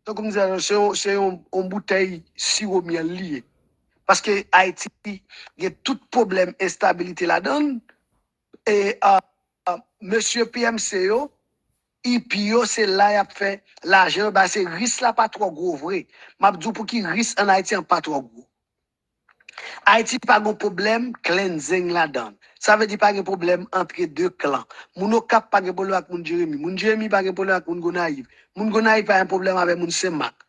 tankou m di, se yon, se yon, yon boutèy siwo myèl li ye. Paske Ayiti gen tout pwoblèm enstabilite ladan l. E, a, mesye P M C yo, I P yo, se la y ap fè lajan yo, ba se ris la pa twò gwo vre. M ap di w pou ki ris ann Ayiti an pa twò gwo. Ayiti pa gen pwoblèm klenzeng ladan l. Sa vle di pa gen pwoblèm antre de klan. Moun Okap pa gen pwoblèm ak moun Jeremi. Moun Jeremi pa gen pwoblèm ak moun Gonayiv. Moun Gonayiv pa gen pwoblèm avèk moun Senmak.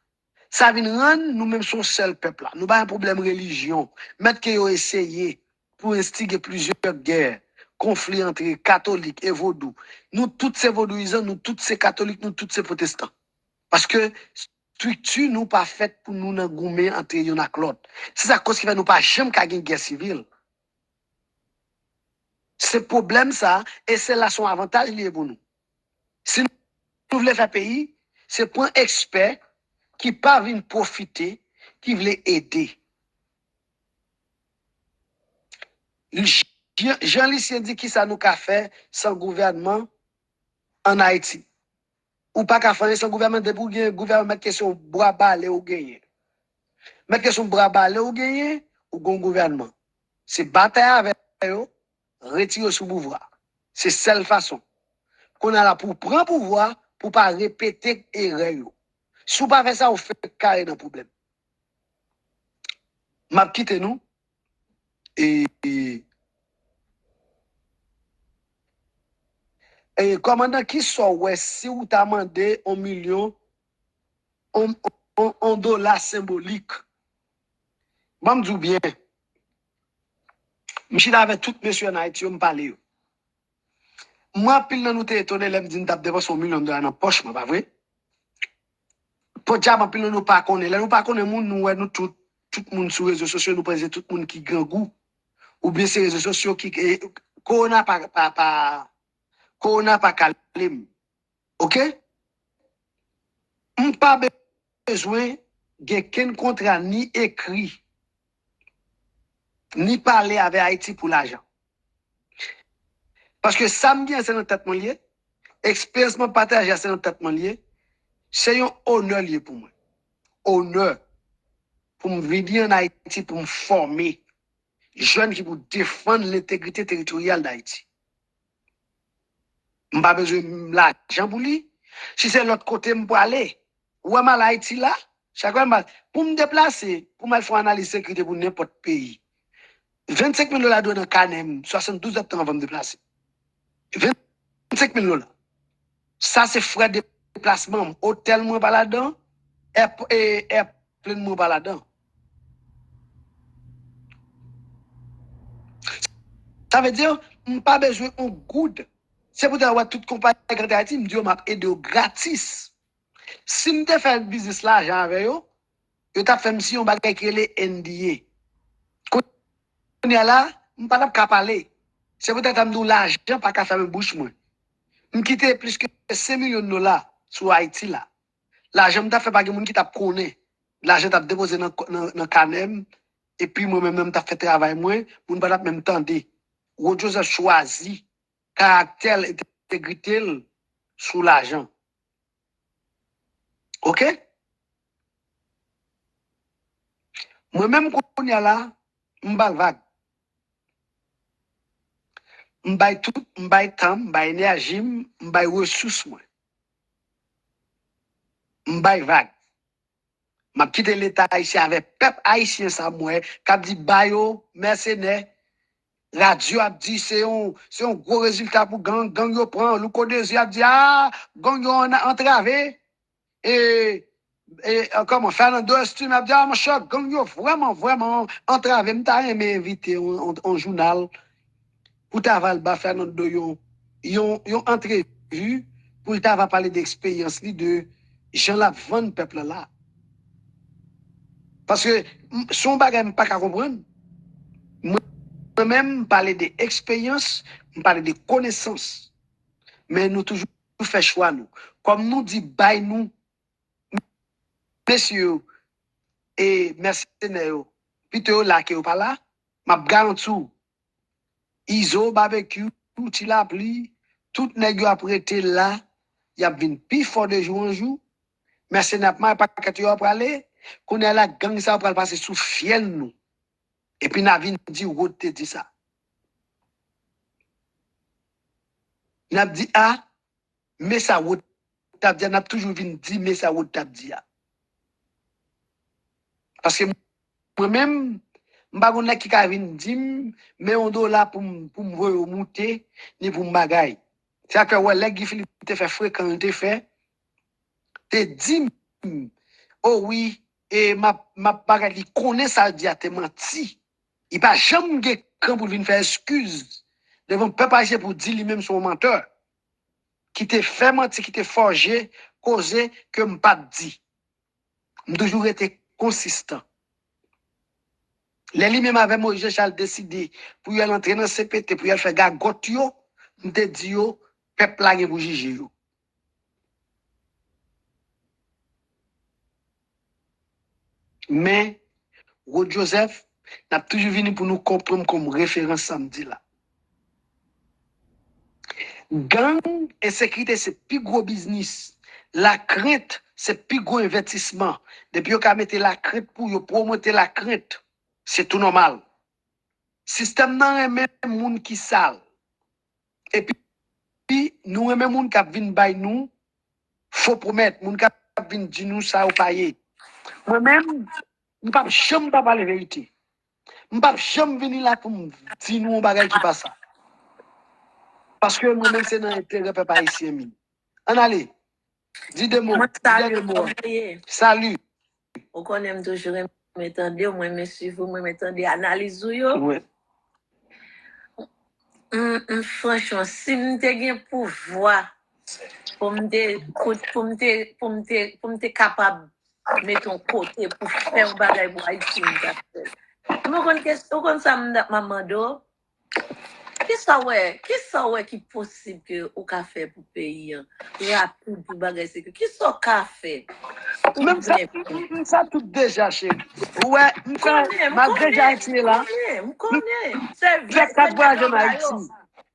Sa vin rann nou menm se yon sèl pèp la. Nou pa gen pwoblèm relijyon. Mèt ke yo eseye pou enstige plizyè gè, konfli antre katolik e vodou. Nou tout se vodouyizan, nou tout se katolik, nou tout se pwotestan. Paske estrikti nou pa fèt pou nou nan goumen antre youn ak lòt. Se sa k koz ki fè nou pa janm ka gen gè sivil. Se pwoblèm sa, e se la se yon avantaj li ye pou nou. Si nou vle fè peyi, se pran ekspè ki pa vin pwofite, ki vle ede. Jan, Jan Lisyen di kisa nou ka fè san gouvènman ann Ayiti. Ou pa ka fè anyen san gouvènman, depi w gen gouvènman, mèt ke se yon bwa bale ou genyen. Mèt ke se yon bwa bale ou genyen, ou gen yon gouvènman. Se batay avè yo, retire yo sou pouvwa. Se sèl fason. Kounye a la pou w pran pouvwa, pou w pa repete erè yo. Si w pa fè sa, ou fenk kare nan pwoblèm. M ap kite nou. E, e, e kòmandan, kisa w wè si w ta mande yon milyon, yon, yon, yon dola senbolik? Ban m di w byen. M chita avèk tout mesye ann Ayiti yo, m pale yo. Mwen, anpil nan nou te etone lè m di m t ap depanse yon milyon dola nan pòch mwen, pa vre? Podyab, anpil nan nou pa konnen. Lè nou pa konnen moun, nou wè nou tout, tout moun sou rezo sosyo, nou panse tout moun ki grangou. Oubyen se rezo sosyo ki, e, kowona pa, pa, pa, kowona pa kale m. Oke? M pa bezwen gen kenn kontra ni ekri, ni pale avè Ayiti pou lajan. Paske sa m gen se nan tèt mwen l ye, eksperyans mwen pataje a se nan tèt mwen l ye, se yon onè l ye pou mwen. Onè pou m vini ann Ayiti pou m fòme jèn ki pou defann lentegrite teritoryal Dayiti. M pa bezwen lajan pou li. Si se lòt kote m prale, ou wè m al Ayiti la, Chak fwa m pa, pou m deplase, pou m al fè yon analiz sekirite pou nenpòt peyi, vennsenk mil dola dwe nan kanè m, swasanndouz èdtan anvan m deplase. Vennsenk mil dola. Sa se frè deplasman m. Otèl mwen pa ladan, èp-, e, èplèn mwen pa ladan. Sa vle di, m pa bezwen yon goud. Se poutèt w wè tout konpayi k antre Ayiti, m di yo m ap ede yo gratis. Si m te fè biznis lajan avè yo, yo t ap fè m siyen yon bagay ki rele N D A. Kounye a la, m pa t ap ka pale. Se poutèt sa m di w lajan pa ka fèmen bouch mwen. M kite plis ke senk milyon dola sou Ayiti la. Lajan m t ap fè pa gen moun ki t ap konnen. Lajan t ap depoze nan, nan, nan kanè m, epi mwen menm nan m t ap fè travay mwen, moun pa t ap menm tande. Rod Joseph chwazi karaktè l, entegrite l sou lajan. Oke? Mwen menm kounye a la, m ba l vag. M bay tout, m bay tan m, m bay enèji m, m bay resous mwen. M bay vag. M ap kite Leta ayisyen avèk pèp ayisyen sa m wè k ap di ba yo mèsenè. Radyo ap di se yon, se yon gwo rezilta pou gang, gang yo pran. Louko Dezi ap di a, gang yo an-, antrave. E, e, e, kòman, Fernando Estim ap di a, monchè, gang yo vrèman, vrèman antrave. M ta renmen envite yon, yon, yon jounal pou ta va al ba Fernando yon, yon, yon antrevi, pou l ta va pale de eksperyans li, de jan l ap vann pèp la la. Paske m, se yon bagay m pa ka konprann. Mwen, mwen menm, m pale de eksperyans, m pale de konesans. Men nou toujou fè chwa nou. Kòm nou di bay nou, mesye yo, e mèsenè yo, pito yo la ke yo pa la, m ap garanti w, Izo, Babekyou, Ti Lapli, tout nèg yo ap rete la, y ap vin pi fò de jou an jou. Mèsenè ap mare pakèt yo ap prale, kounye a la gang sa yo pral pase sou fyèl nou. Epi n a vin di Rod te di sa. N ap di a, men sa Rod t ap di a, n ap toujou vin di men sa Rod t ap di a. Paske mwen menm, m pa gon nèg ki ka vin di m, men yon dola pou m, pou m voye w moute, ni pou m bagay. Se sa k fè w wè lè Guy Philippe te fè frekan l te fè, te di m, o wi, e m ap, m ap bagay, li konnen sa l di a te manti. Li pa janm gen kran pou l vin fè eskiz devan pèp ayisyen pou di li menm se yon mantè ki te fè manti, ki te fòje koze ke m pa t di. M toujou rete konsistan. Lè li menm avè Moïse Jean Charles deside pou y al antre nan C P T, pou y al fè gagòt yo, m te di yo, pèp la gen pou jije yo. Men, Rod Joseph, n ap toujou vini pou nou konprann kòm referans sa m di la. Gang, ensekirite se pi gwo biznis. Lakrent se pi gwo envèstisman. Depi yo ka mete lakrent pou yo pwomote lakrent, se tou nòmal. Sistèm nan renmen moun ki sal. Epi, nou renmen moun k ap vin bay nou fo pwomèt, moun k ap vin di nou sa yo pa ye. Mwen menm, m p ap janm pa pale verite. M p ap janm vini la pou m di nou yon bagay ki pa sa. Paske mwen menm se nan enterè pèp ayisyen m ye. Ann ale. Di de mo. Mwen salye w kòman w ye? Salut. Ou konnen m toujou renmen tande w, mwen renmen swiv ou, mwen renmen tande analiz ou yo. M, m, franchman, si m te gen pouvwa pou m te, pou, pou m te, pou m te, pou m te kapab mete yon kote pou fè yon bagay pou Ayiti, m t ap fè l. Men w konn kes-, ou konn sa m t ap mande w? Kisa w wè, kisa w wè ki posib ke ou ka fè pou peyi an? Rapid pou bagay sekirite. Kisa w ka fè? Ou menm sa, m, m, m sa tout deja, cheri. Ou wè, m fè, malgre Ayiti ye la, m fè kat vwayaj ann Ayiti.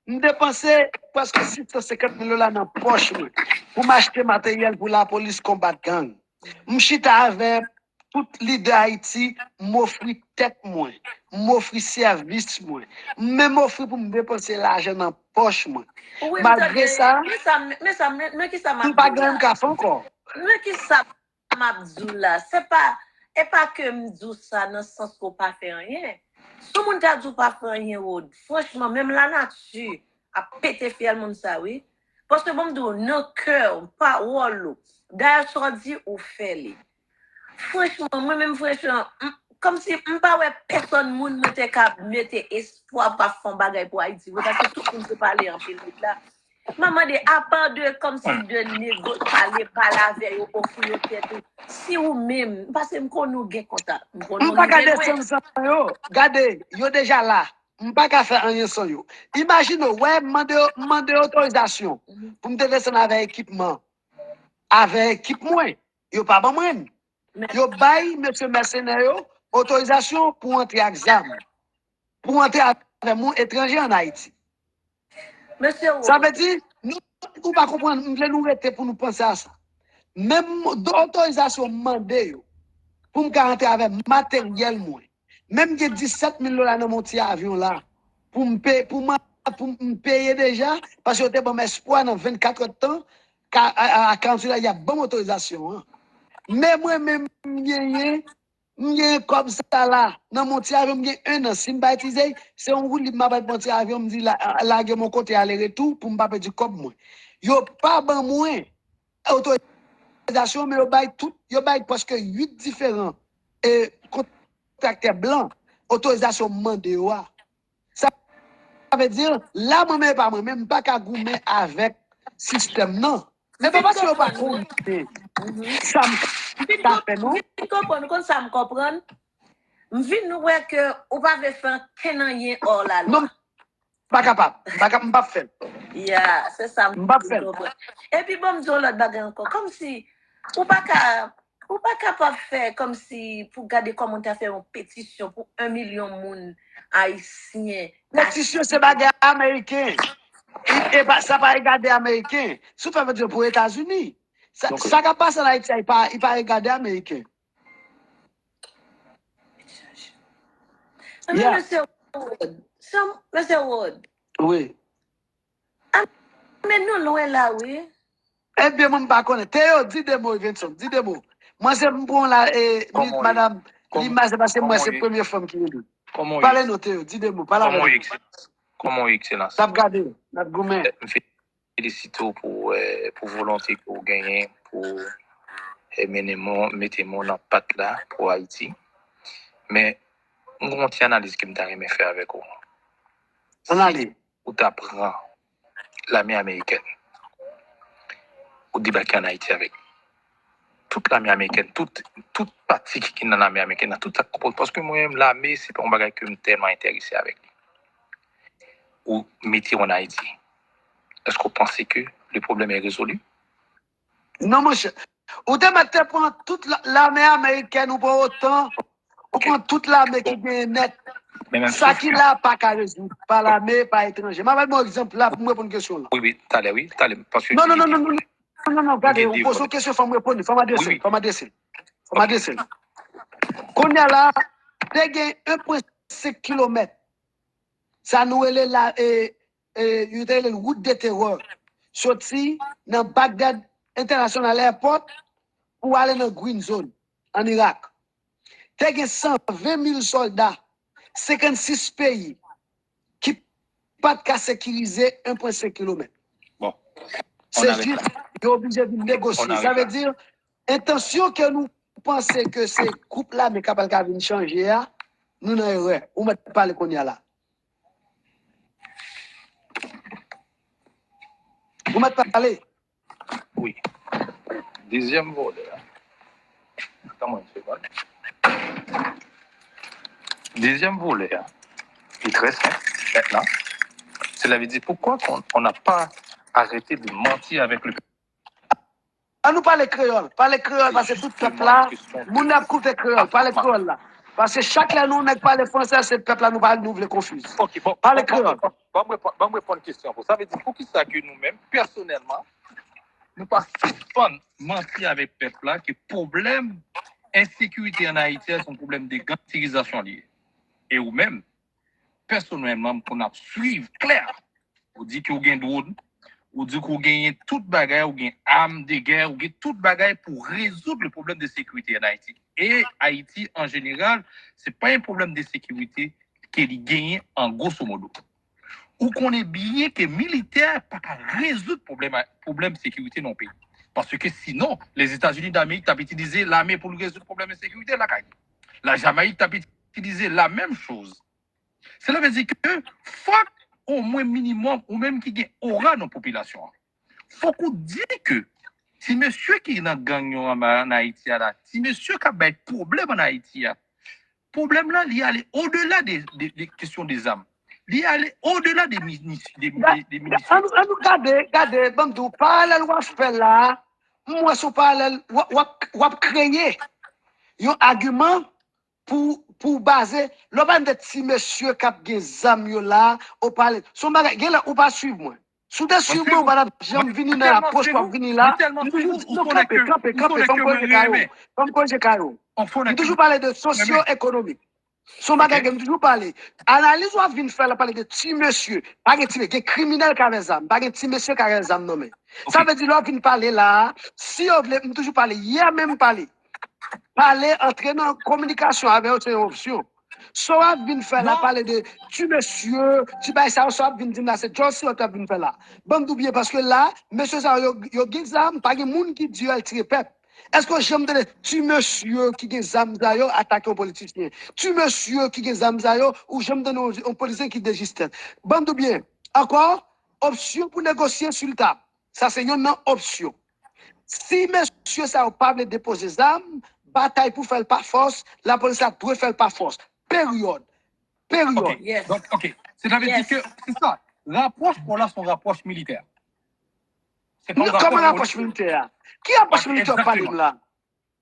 M depanse prèske sis san senkant mil dola nan pòch mwen pou m achte materyèl pou lapolis konbat gang. M chita avè tout lidè Ayiti, m ofri tèt mwen, m ofri sèvis mwen, m menm ofri pou m depanse lajan nan pòch mwen. Malgre sa, m pa gen anyen m ka fè ankò. Men kisa m ap di w la, se pa, e pa ke m di w sa nan sans ke w pa fè anyen. Si yon moun ta di w pa fè anyen, Rod, franchman, menm lanati ap pete fyèl moun sa, wi. Paske bon, m di w, nan kè w, pawòl ou, dayè sa w di, ou fè li. Franchman, mwen menm, franchman, m- kòmsi m pa wè pèsòn moun mwen te ka mete espwa pou ap fè yon bagay pou Ayiti vre, paske tout moun te pale anpil vit la. M ap mande, apa de kòmsi de nego pale, pale avè yo, ofri yo tèt ou. Si ou menm, paske m konnen ou gen kontak, m konnen ou pa ka desann san yo. Gade, yo deja la. M pa ka fè anyen san yo. Imajine w, wè, m mande, m mande otorizasyon pou m te desann avè ekipman. Avè ekip mwen. Yo pa ban mwen. Yo bay mesye mèsenè yo otorizasyon pou antre ak zam. Pou antre avè moun etranje ann Ayiti. Sa vle di, nou, ou pa konprann, m vle nou rete pou nou panse a sa. Menm otorizasyon m mande yo pou m ka antre avè materyèl mwen. Menm gen disèt mil dola nan mon ti avyon la pou m pe, pou m, pou m peye deja, paske yo te ban m espwa nan vennkat èdtan, ka, a, a, a karanntuit la, y ap ban m otorizasyon an. Men mwen menm, m genyen, m genyen kòb sa la, nan mon ti avyon, m gen en an. Si m pa itilize l, se yon woulib m ap al pran ti avyon, m di, la, lage m yon kote ale retou pou m pa pèdi kòb mwen. Yo pa ban mwen otorizasyon, men yo bay tout, yo bay prèske uit diferan e, kontraktè blan otorizasyon m mande yo a. Sa vle di, la mwen menm e pa mwen menm, m pa ka goumen avèk sistèm nan. Men pa paske yo pa konnen sa m ka fè, non. M vin konprann, ou konn sa m konprann? M vin wè ke ou pa vle fè ankenn anyen hors la loi. Non, m pa kapab. M pa ka, m p ap fè l. Ya, se sa m vin konprann. Epi bon, m di yon lòt bagay ankò. Kòmsi ou pa ka, ou pa kapab fè kòmsi pou gade kòman w ta fè yon petisyon pou yon milyon moun ayisyen. Petisyon se bagay ameriken. E, e pa, sa pa regade ameriken. Si w fè petisyon pou Etazini. Sa, sa k ap pase ann Ayiti a, li pa, li pa regade ameriken. Anben, mesye Rod. Mesye Rod. Wi. Men nou lwen la, wi. Ebyen, mwen m pa konnen. Teo, di de mo, Evenson, di de mo. Mwen se m pran la, e, minit madanm Lima, se paske mwen se premye fanm ki rele. Pale non, Teo, di de mo, pale avè nou. Kòman w ye, Ekselans? Kòman w ye, Ekselans? N ap gade, n ap goumen. M felisite w pou, eh, pou volonte ke w genyen pou, eh, mennen men w, mete men w nan pat la pou Ayiti. Men, m gen yon ti analiz ke m ta renmen fè avèk ou. Ann ale. Ou ta pran lame amerikèn, ou debake ann Ayiti avèk tout lame amerikèn, tout, tout pati ki gen nan lame amerikèn nan, tout sa k konpoze. Paske mwen menm, lame, se pa yon bagay ke m tèlman enterese avèk li. Ou mete yo ann Ayiti. Èske w panse ke le problème est résolu? Non, monchè. Ou te mèt te pran tout la- lame amerikèn, ou pran otan, ou pran tout lame ki genyen nèt. Sa ki la pa ka rezoud pa lame, pa etranje. M ap ba w egzanp la pou m reponn kesyon w lan. Wi, wi, talè, wi, talè. Paske non, non, non, non, non, non, non, gade, ou poze yon kesyon, fò m reponn li, fò m adrese l, fò m adrese l. Fò m adrese l. Kounye a la, te gen en pwen senk kilomèt. Sa nou rele la, e, e, yo te rele l wout de terè. Soti nan Baghdad International Airport pou ale nan Green Zone, ann Irak. Te gen san ven mil sòlda, senkannsis peyi, ki pa t ka sekirize en pwen senk kilomèt. Bon. Se jis yo oblije vin negosye. Sa vle di, entansyon ke nou panse ke se gwoup lame k ap al ka vin chanje a, nou nan erè. Ou mèt pale kounye a la. Ou mèt pale. Wi. Dezyèm volè a. Atann mwen yon segonn. Dezyèm volè a, li trè senp, mentnan. Cela veut dire, pourquoi qu'on on n'a pas arrêté de mentir avec le peuple? An nou pale kreyòl. Pale kreyòl, paske tout pèp la, moun ap koute kreyòl. Pale kreyòl la. Paske chak lè nou nèg pale fransè, se pèp la nou pale, nou vle konfiz. Ok, bon. Pale kreyòl. Ban m reponn, ban m reponn kesyon pou. Sa vle di, poukisa ke nou menm, pèsonèlman, nou pa sispann manti avèk pèp la ke pwoblèm ensekirite ann Ayiti a, se yon pwoblèm de gantirizasyon li ye. E ou menm, pèsonèlman, m konn ap swiv klè. Ou di ke w gen dwòn, Ou di ke w genyen tout bagay, ou gen arme de guerre, ou gen tout bagay pou rezoud le problème de sécurité en Haïti. E Ayiti, an jeneral, se pa yon pwoblèm de sekirite ke li genyen an grosso modo. Ou konnen byen ke militè pa ka rezoud pwoblèm, pwoblèm sekirite nan yon peyi. Paske sinon, Lèzetazini Damerik t ap itilize lame pou l rezoud pwoblèm ensekirite lakay li. Lajameyik t ap itilize la menm choz. Sela vle di ke fòk omwen minimòm ou menm ki gen ora nan popilasyon an. Fòk ou di ke ti mesye ki nan gang yo anba an Ayiti a la, ti mesye k ap bay pwoblèm an Ayiti a, pwoblèm lan li ale odela de, de, de kesyon de zam. Li ale odela de, mini- de, de, de minisyon. An nou gade, gade, ban m di w, paralèl w ap fè la, m wè se yon paralèl w ap, w ap kreye yon agiman pou, pou baze. Lè w pale de ti mesye k ap gen zam yo la, ou pale. Se yon bagay, gen lè ou pa swiv mwen. Si w te swiv mwen, ou pa t ap janm vini nan apwòch w ap vini la. M toujou, non, kanpe, kanpe, kanpe, fò m korije Kayo. Fò m korije Kayo. M toujou pale de sosyo-ekonomik. Se yon bagay ke m toujou pale. Analiz w ap vin fè la pale de ti mesye. Pa gen ti mesye, gen kriminèl k avè zam. Pa gen ti mesye k avè zam nan men. Sa vle di lè w ap vin pale la, si yo vle, m toujou pale, yè menm m pale. Pale, antre nan kominikasyon avè yo, se yon opsyon. Sa w ap vin fè la, pale de ti mesye, ti bagay sa yo, sa w ap vin di m la, se djòl sirèt w ap vin fè la. Ban m di w byen, paske la, mesye sa yo, yo gen zam, pa gen moun ki di yo al tire pèp. Èske w janm tande ti mesye ki gen zam sa yo atake yon politisyen? Ti mesye ki gen zam sa yo, ou janm tande yon, yon politisyen ki dejis tèt? Ban m di w byen, ankò, opsyon pou negosye sou tab. Sa se yonn nan opsyon. Si mesye sa yo pa vle depoze zam, batay pou fè l pa fòs, lapolis la dwe fè l pa fòs. Peryòd. Peryòd. Donk, ok. Sètadi ke, se sa. Rapwòch pa w la se yon rapwòch militè. Kòman rapwòch militè a? Ki rapwòch militè w ap pale m la?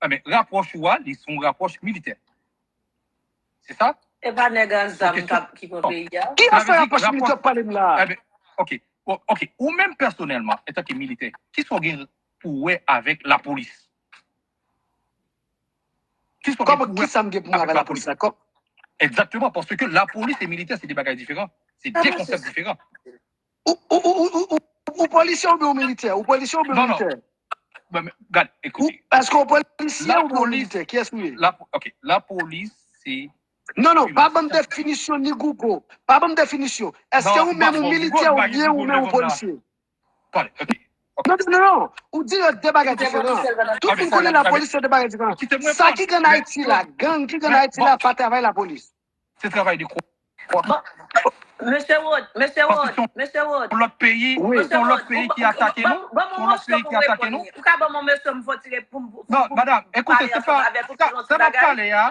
Ebyen, rapwòch ou a, li se yon rapwòch militè. Se sa? E pa nèg an zam k ap, ki pran peyi a? Ki afè rapwòch militè w ap pale m la? Ok. Ok. Ou menm pèsonèlman, antanke militè, kisa w gen pou wè avèk lapolis? Kisa w gen pou wè avèk lapolis? Egzakteman, paske lapolis e militè se de bagay diferan. Se de konsèp diferan. Ou, ou, ou, ou, ou, ou polisye oubyen ou militè? Ou polisye oubyen ou militè? Bon, men, gad, ekoute. Èske ou polisye oubyen ou militè? Kiyès ou ye? La, ok, lapolis, se. Non, non, pa ban m definisyon ni Google. Pa ban m definisyon. Èske ou menm ou militè oubyen ou menm ou polisye? Pale, ok. Non, non, non, non. Ou di yo de bagay diferan. Tout moun konnen lapolis se de bagay diferan. Sa ki gen Ayiti la, gang ki gen Ayiti la, pa travay lapolis. Se travay de kwa. Mesye Rod, mesye Rod, mesye Rod. Yon lòt peyi, yon lòt peyi ki atake nou. Yon lòt peyi ki atake nou. Ou ka ban mwen mesye m fò tire pou m. Non, madanm, ekoute, se pa sa m ap pale a.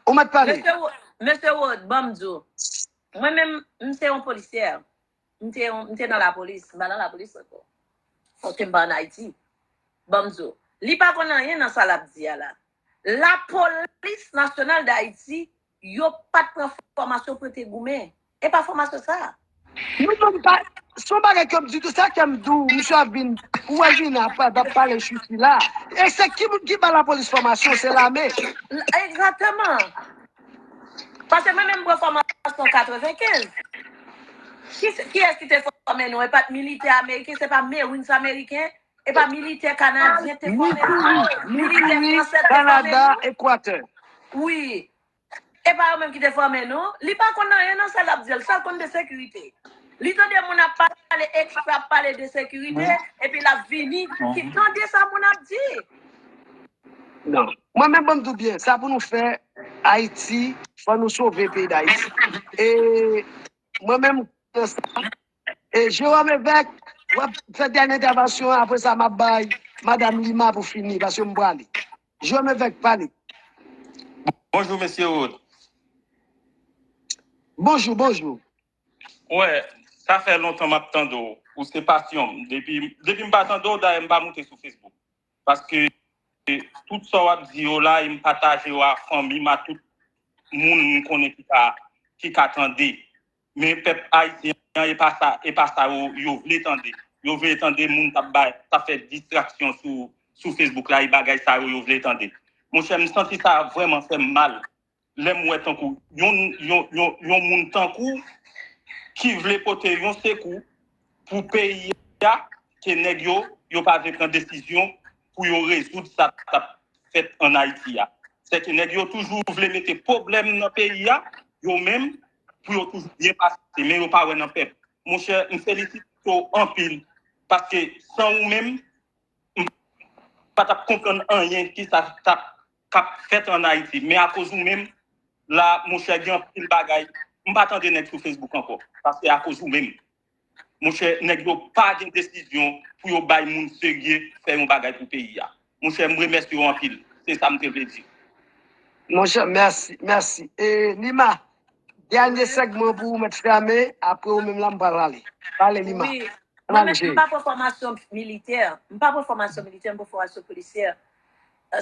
Ou mèt pale. Mesye Rod, ban m di w. Mwen menm, m se yon polisyè. M te, m te nan lapolis. M pa nan lapolis ankò. Paske m pa ann Ayiti. Ban m di w. Li pa konn anyen nan sa l ap di a la. Lapolis Nasyonal d Ayiti, yo pa t pran fòmasyon pou yo te goumen. E pa fòmasyon sa a. Non, non, pa, se yon bagay ke m di tou, sa ke m di w, misye ap vin, ou wè vin ap, ap pale chouchi la. E se ki moun ki ba lapolis fòmasyon? Se lame. Egzakteman. Paske mwen menm m pran fòmasyon katrevenkenz. Ki, kiyès ki te fòme nou? E pa t militè ameriken, se pa Marines ameriken, e pa militè kanadyen te fòme nou. Militè fransè te fòme nou. Ekwatè. Wi. E pa yo menm ki te fòme nou. Li pa konn anyen nan sa l ap di a. Sa l konn de sekirite. Li tande moun ap pale eksprè, ap pale de sekirite, epi l ap vini. Ki tande sa moun ap di. Non. Mwen menm, ban m di w byen, sa pou nou fè Ayiti, fò nou sove peyi Dayiti. E mwen menm, e Jerome Evèk, w ap fè dènye entèvansyon an, apre sa, m ap bay Madanm Lima pou fini, paske m prale. Jerome Evèk, pale. Bonjou, mesye Rod. Bonjou, bonjou. Wè, sa fè lontan m ap tande w. Ou se pasyon m. Depi, depi m pa tande w, dayè m pa moute sou Facebook. Paske tout sa w ap di yo la, e m pataje yo a fanmi m, a tout moun m konnen ki ka, ki ka tande. Men pèp ayisyen an, e pa sa, e pa sa yo, yo vle tande. Yo vle tande moun k ap bay, k ap fè distraksyon sou, sou Facebook la, e bagay sa yo, yo vle tande. Monchè, m santi sa vrèman fè m mal. Lè m wè tankou yon, yon, yon, yon moun tankou ki vle pote yon sekou pou peyi a, ke nèg yo, yo pa vle pran desizyon pou yo rezoud sa k ap fèt ann Ayiti a. Sèke nèg yo toujou vle mete pwoblèm nan peyi a, yo menm, pou yo toujou byen pase, men yo pa wè nan pèp. Monchè, m felisite w anpil, paske san ou menm, m pa t ap konprann anyen ki sa t ap, k ap fèt ann Ayiti. Men akoz ou menm, la, monchè, gen anpil bagay. M pa tande nèg sou Facebook ankò, paske akoz ou menm. Monchè, nèg yo pa gen desizyon pou yo bay moun serye fè yon bagay pou peyi a. Monchè, m remèsye w anpil. Se sa m te vle di. Monchè, mèsi, mèsi. E Nima, dènye segman pou ou mèt fèmen, apre ou menm la m pral rale. Pale Nima. Wi. Mwen menm, m pa pran fòmasyon militè. M pa pran fòmasyon militè, m pran fòmasyon polisyè.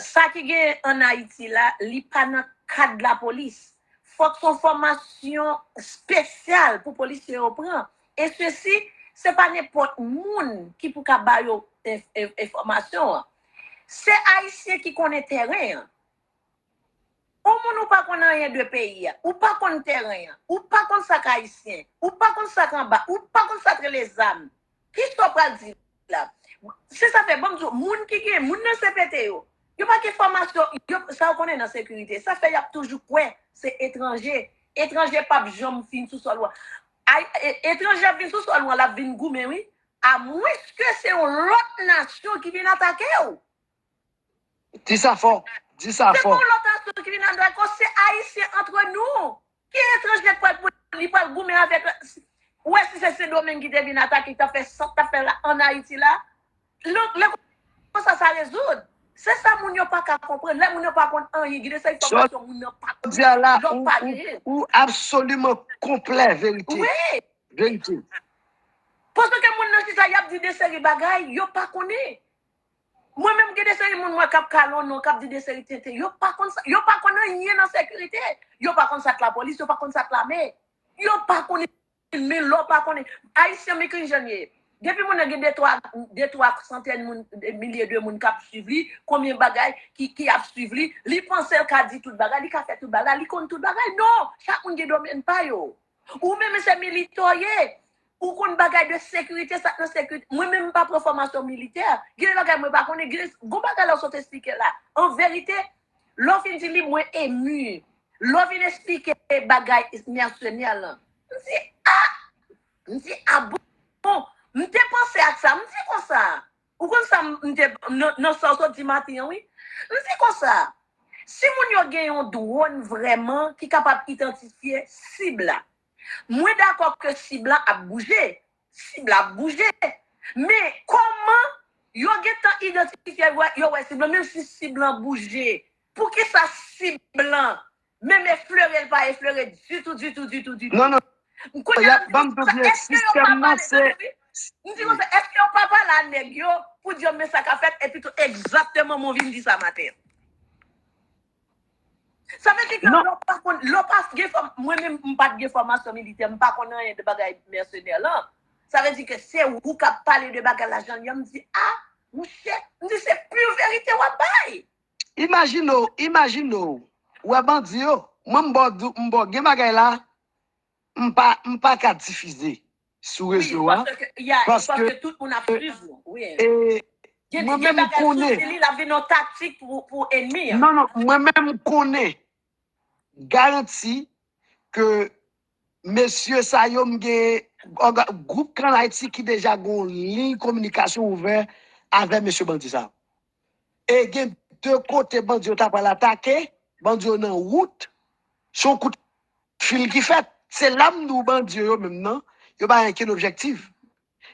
Sa ki gen ann Ayiti la, li pa nan kad lapolis. Fòk se yon fòmasyon espesyal pou polisye yo pran. E sesi, se pa nenpòt moun ki pou ka ba yo enfòmasyon an. Se Ayisyen ki konnen teren an. Yon moun ou pa konn anyen de peyi a, ou pa konn teren an, ou pa konn sa k ayisyen, ou pa konn sa k anba, ou pa konn sa k rele zam. Kisa w pral di la? Se sa fè, ban m di w, moun ki gen, moun nan C P T yo, yo pa gen fòmasyon, yo, sa w konnen nan sekirite. Sa fè y ap toujou kwè se etranje. Etranje p ap janm vin sou sòl ou an. Ay, e- etranje ap vin sou sòl ou an, l ap vin goumen, wi. Amwenske se yon lòt nasyon ki vin atake w. Di sa fò. Di sa fò. Se pa yon lòt nasyon ki vin atake w, se Ayisyen antre nou. Ki etranje k pral pou li pral goumen avèk. Ou wè si se Sendomeng ki te vin atake, ki t ap fè sa k t ap fè la ann Ayiti la. Lè konsa sa rezoud. Se sa moun yo pa ka konprann. Lè moun yo pa konn anyen, gen de seri fòmasyon moun nan pa konnen, lòt pa genyen. Ou absoliman konplè verite. Wi. Verite. Paske moun nan chita, y ap di de seri bagay, yo pa konnen. Mwen menm gen de seri moun mwen k ap kale w non, k ap di de seri tenten. Yo pa konn sa, yo pa konn anyen nan sekirite. Yo pa konn sa k lapolis, yo pa konn sa k lame. Yo pa konnen, men lè w pa konnen. Ayisyen, men ki jan l ye. Depi moun nan gen de twa, de twa santèn moun, milye de moun k ap swiv li, konbyen bagay ki, ki ap swiv li, li panse l ka di tout bagay, li ka fè tout bagay, li konn tout bagay. Non! Chak moun gen domèn pa yo. Ou menm se militè w ye. Ou konn bagay de sekirite, sa k nan sekirite. Mwen menm m pa pran fòmasyon militè. Gen de bagay mwen pa konnen. Gen gon bagay la w sot esplike la. An verite, lè w fin di li, mwen emu. Lè w vin esplike bagay mèsenè lan. M di, a! M di, a bon? M te panse ak sa. M di konsa. Ou konn sa m te nan sa w sot di maten an, wi. M di konsa, si moun yo gen yon dwòn vrèman ki kapab idantifye sib la, mwen dakò ke sib la ap bouje, sib la ap bouje. Men kòman yo gentan idantifye, yo wè sib la, menm si sib lan bouje, poukisa sib lan menm eflere l pa eflere ditou, ditou, ditou, ditou. Non, non. Kounye a, ban m di w byen, sistèm nan se. M di konsa, èske yo pa pale a nèg yo pou di yo men sa k ap fèt, epi tou egzakteman mwen vin di sa maten an. Sa vle di ke lè w pa konn, lè w pa gen fòm, mwen menm m pa t gen fòmasyon militè, m pa konn anyen de bagay mèsenè lan. Sa vle di ke se ou k ap pale de bagay la jan l ye, m di, a, monchè, m di se pi verite w ap bay. Imajine w, imajine w, ou wè bandi yo, mwen m ba w, m ba w, gen bagay la, m pa, m pa ka difize sou rezo a, paske, paske tout moun ap swiv ou, wi. E mwen menm m konnen, non, non, mwen menm m konnen garanti ke mesye sa yo, m gen gwoup Kann Ayiti ki deja gen yon liy kominikasyon ouvè avè mesye bandi sa yo. E gen de kote bandi yo ta pral atake, bandi yo nan wout, se yon kout fil ki fèt. Se la m di w bandi yo, yo menm nan, yo pa gen okenn objektif.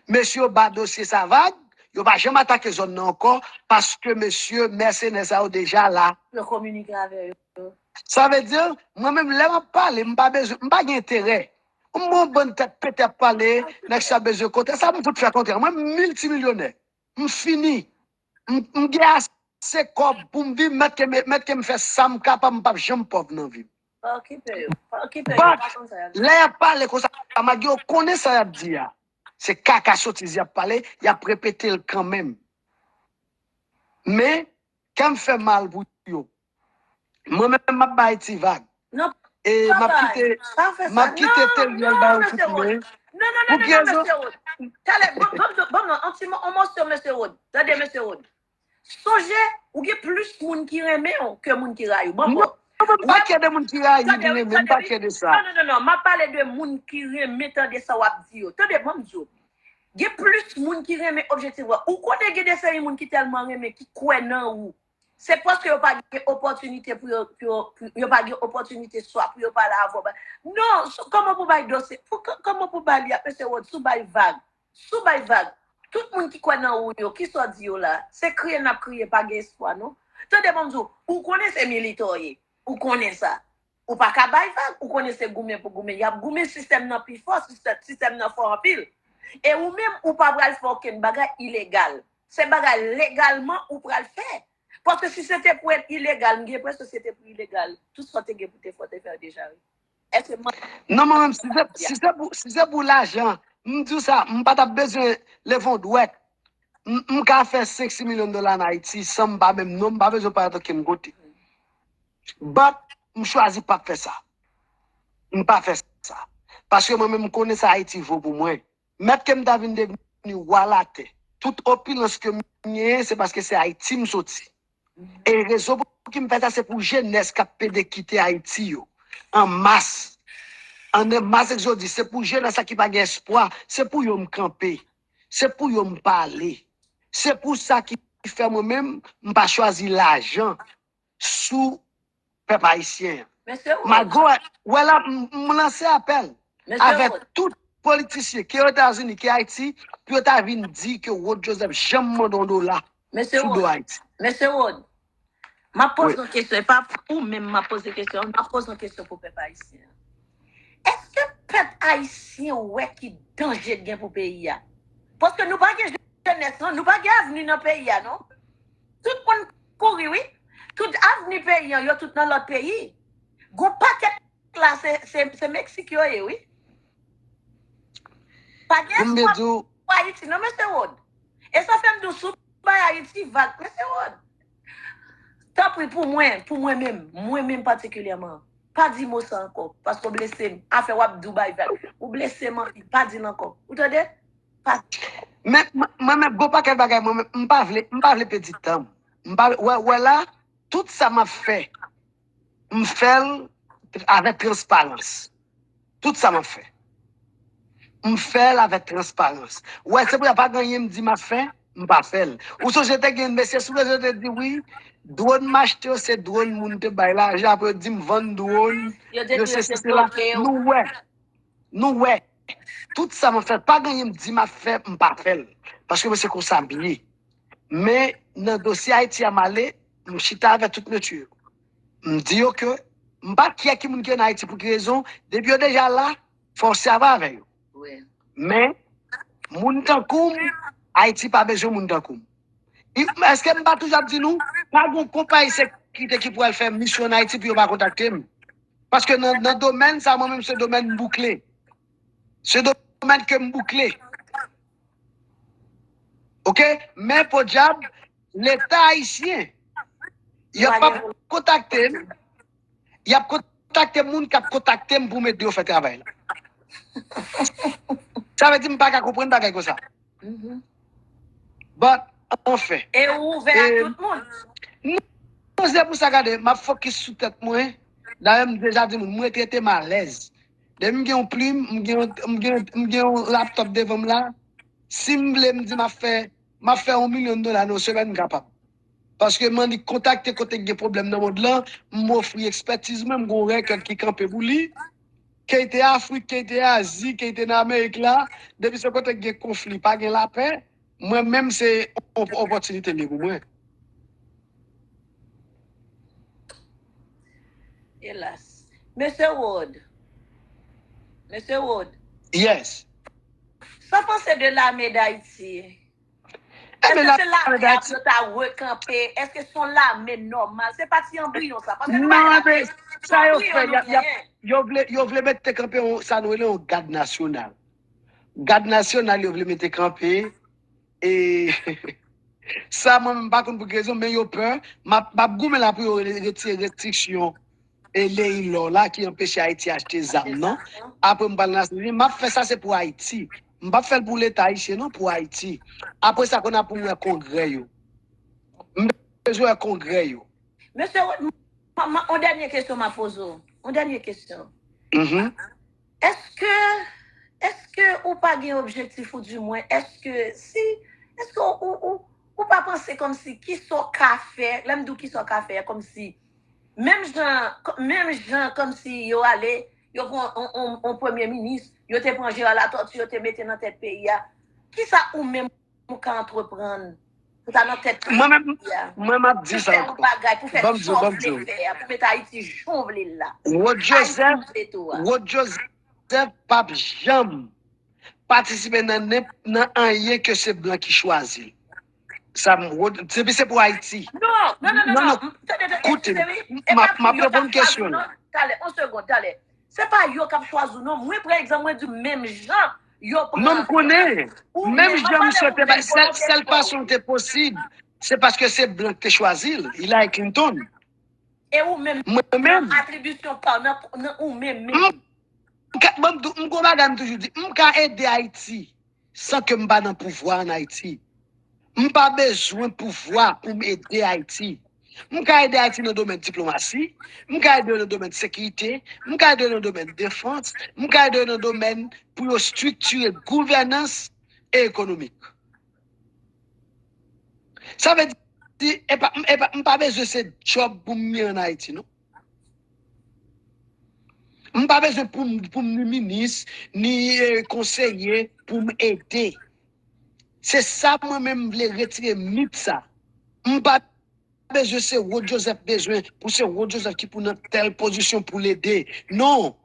Mesye yo ba dosye sa vag, yo pa janm atake zòn nan ankò, paske mesye mèsenè sa yo deja la. Yo kominike avè yo. Sa vle di, mwen menm lè m ap pale, m pa bezwen, m pa gen enterè. M gon bann tèt pete ap pale, nèg sa bezwen kontrè. Sa m fout fè kontrè? Mwen m miltimilyonè. M fini. M, m gen ase kòb pou m viv, mèt ke, mèt ke m fè sa m kapab, m p ap janm pòv nan vi m. Pa okipe yo, pa okipe yo, pa konn sa y ap di. Lè y ap pale konsa, malgre yo konnen sa y ap di a, se kaka sotiz y ap pale, y ap repete l kanmenm. Men, kè m fè mal pou yo. Mwen menm, m ap bay ti vag. E m ap kite, m ap kite Teriel ba yo kout men. Non, non, non, non, non, mesye Rod. Talè, ban m, ban m, ban m, non, an ti mo, an mòso, mesye Rod. Tande, mesye Rod. Sonje, ou gen plis moun ki renmen w ke moun ki rayi w. Ban m, non, m pa kè de moun ki rayi m, renmen m, m pa kè de sa. Non, non, non, non, m ap pale de moun ki renmen tande sa w ap di yo. Tande, ban m di w. Gen plis moun ki renmen objektif wè. Ou konnen gen de seri moun ki tèlman renmen, ki kwè nan ou. Se paske yo pa gen opòtinite pou yo, pou yo, pou yo pa gen opòtinite swa pou yo pale avè w. Non, kòman pou bay dosye, pou, kòman pou bay li ap mesye Rod, sou bay vag. Sou bay vag. Tout moun ki kwè nan ou yo, kisa w di yo la? Se kriye n ap kriye, pa gen espwa, non. Tande, ban m di w, ou konnen se militan w ye. Ou konnen sa. Ou pa ka bay vag, ou konnen se goumen pou goumen. Y ap goumen, sistèm nan pi fò, sistèm, sistèm nan fò anpil. E ou menm, ou pa pral fè okenn bagay ilegal. Se bagay legalman ou pral fè. Paske si se te pou ilegal, m gen enpresyon si se te pou ilegal, tout sa w te gen pou te fè, w te fè l deja, wi. Èske mwen... Non, mwen menm, si se, si se pou, si se pou lajan, m di w sa, m pa t ap bezwen leve yon dwèt. M, m ka fè senk, sis milyon dola ann Ayiti san m pa menm non, m pa bezwen parèt okenn kote. But, m chwazi p ap fè sa. M pa fè sa. Paske mwen menm, m konnen sa Ayiti vo pou mwen. Mèt ke m ta vin devni wa latè. Tout opilans ke m genyen, se paske se Ayiti m soti. E rezon pou ki m fè sa, se pou jenès k ap pede kite Ayiti yo. An mas. An, an mas egzodis. Se pou jenès la ki pa gen espwa. Se pou yo m kanpe. Se pou yo m pale. Se pou sa ki fè mwen menm, m pa chwazi lajan sou pèp ayisyen an. Mesye Rod. Malgre, wè la, m, m lanse apèl avèk tout politisyen, ke Etazini, ke Ayiti, pou yo ta vin di ke Rod Joseph janm mande yon dola sou do Ayiti. Mesye Rod, m ap poze yon kesyon, e pa pou ou menm m ap poze kesyon, m ap poze yon kesyon pou pèp ayisyen an. Èske pèp ayisyen wè ki danje k gen pou peyi a? Paske nou pa gen jenès, non, nou pa gen avni nan peyi a, non. Tout moun kouri, wi. Tout avni peyi an, yo tout nan lòt peyi. Gon pakèt la, se, se, se Meksik yo ye, wi. Pa gen espwa pou Ayiti, non, mesye Rod. E sa fè m di w, si w bay Ayiti vag, mesye Rod. Tanpri, pou mwen, pou mwen menm, mwen menm patikilyèman, pa di mo sa ankò, paske w blese m. Afè w ap di w bay vag. Ou blese m anpil, pa di l ankò. Ou tande? Pa di l ankò. Men, mwen, mwen menm, gon pakèt bagay, mwen menm, m pa vle, m pa vle pèdi tan m. M pa, wè, wè la, tout sa m ap fè, m fè l avèk transparans. Tout sa m ap fè, m fè l avèk transparans. Ou wè, se pou y a pa gen anyen m di m ap fè, m pa fè l. Ou sonje te gen mesye sou rezo te di, wi, dwòn m achte yo, se dwòn moun te bay lajan, apre yo di m vann dwòn, yo se, se la. Nou wè, nou wè, tout sa m ap fè, pa gen anyen m di m ap fè, m pa fè l. Paske mwen se konsa m ye. Men, nan dosye Ayiti a m ale, m chita avèk tout mesye yo. M di yo ke m pa kè ki moun ki ann Ayiti, pou ki rezon, depi yo deja la, fò w sèvi avè yo. Men, moun tankou m, Ayiti pa bezwen moun tankou m. I, èske m pa toujou ap di nou, pa gen yon konpayi sekirite ki pral fè misyon ann Ayiti pou yo pa kontakte m? Paske nan, nan domèn sa, mwen menm, se domèn m boukle. Se domèn ke m boukle. Oke? Men podyab, Leta ayisyen, y ap ap kontakte m, y ap kontakte moun k ap kontakte m pou m ede yo fè travay la. Sa vle di m pa ka konprann bagay konsa. But, anfen. E ou ouvè a tout moun? Non, se pou sa, gade, m ap fokis sou tèt mwen. Dayè, m deja di moun, mwen rete m alèz. Depi m gen yon plim, m gen yon, m gen, m gen yon laptòp devan m la, si m vle, m di m ap fè, m ap fè yon milyon dola nan yon semèn, m kapab. Paske m annik kontakte kote k gen pwoblèm nan mond lan, m ofri ekspètiz mwen, m gen yon rèkòd ki kanpe pou li. Ke l te Afrik, ke l te Azi, ke l te nan Amerik la, depi se kote k gen konfli, pa gen lapè, mwen menm se op-, opòtinite li ye pou mwen. Elas. Mesye Rod. Mesye Rod. Yes. Sa w panse de lame d Ayiti? Èske se lame a pou yo ta rekanpe? Èske se yon lame nòmal? Se pa ti anbriyon sa. Paske nou pa gen sa yo fè, y ap, y ap, yo vle, yo vle mete kanpe yon, sa nou rele yon gad nasyonal. Gad nasyonal yo vle mete kanpe. E sa, mwen menm, m pa konn pou ki rezon, men yo pè. M ap, m ap goumen la pou yo re-, retire restriksyon e Leilor la ki anpeche Ayiti achte zam nan. Apre m pral nan Nasyonzini, m ap fè sa se pou Ayiti. M p ap fè l pou Leta ayisyen non, pou Ayiti. Apre sa, kounye a pou m wè kongrè yo. M bezwen wè kongrè yo. Mesye, yon dènye kesyon m ap poze w. Yon dènye kesyon. Mhm. Èske, èske ou pa gen objektif ou di mwen, èske si, èske ou, ou, ou, ou pa panse kòmsi kisa w ka fè, lè m di w kisa w ka fè, kòmsi menm jan, menm jan kòmsi yo ale, yo pran on, on, on premye minis, yo te pran Gérard Latortue, yo te mete nan tèt peyi a. Kisa ou menm ou ka antreprann pou ta nan tèt peyi a? Mwen menm, mwen m ap di sa ankò. Pou fè yon bagay, pou fè sa w vle fè a, pou mete Ayiti jan w vle l la. Rod Joseph, Rod Joseph p ap janm patisipe nan nenp, nan anyen ke se blan ki chwazi l. Sa m, depi se pou Ayiti. Non, non, non, non, non. Tande, tande, koute, m ap reponn kesyon w. Talè, yon segonn, talè. Se pa yo k ap chwazi w non. Mwen, pa egzanp, mwen di menm jan yo pran. Non, m konnen. Menm jan misye te bay, sèl, sèl fason l te posib, se paske se blan ki te chwazi l. Hillary Clinton. E ou menm, Mwen menm. Atribisyon pa w, nan, nan ou menm menm. M ka, bon, m tou, m gon bagay m toujou di, m ka ede Ayiti san ke m pa nan pouvwa an Ayiti. M pa bezwen pouvwa pou m ede Ayiti. M ka ede Ayiti nan domèn diplomasi, m ka ede yo nan domèn sekirite, m ka ede yo nan domèn defans, m ka ede yo nan domèn pou yo estriktire gouvènans e ekonomik. Sa vle di, epa, epa, m pa bezwen se djòb pou m ni an Ayiti, non. M pa bezwen pou m, pou m ni minis, ni eh, konseye pou m ede. Se sa mwen menm m vle retire mit sa. M pa bezwen se Rod Joseph bezwen pou se Rod Joseph ki pou nan tèl pozisyon pou l ede. Non.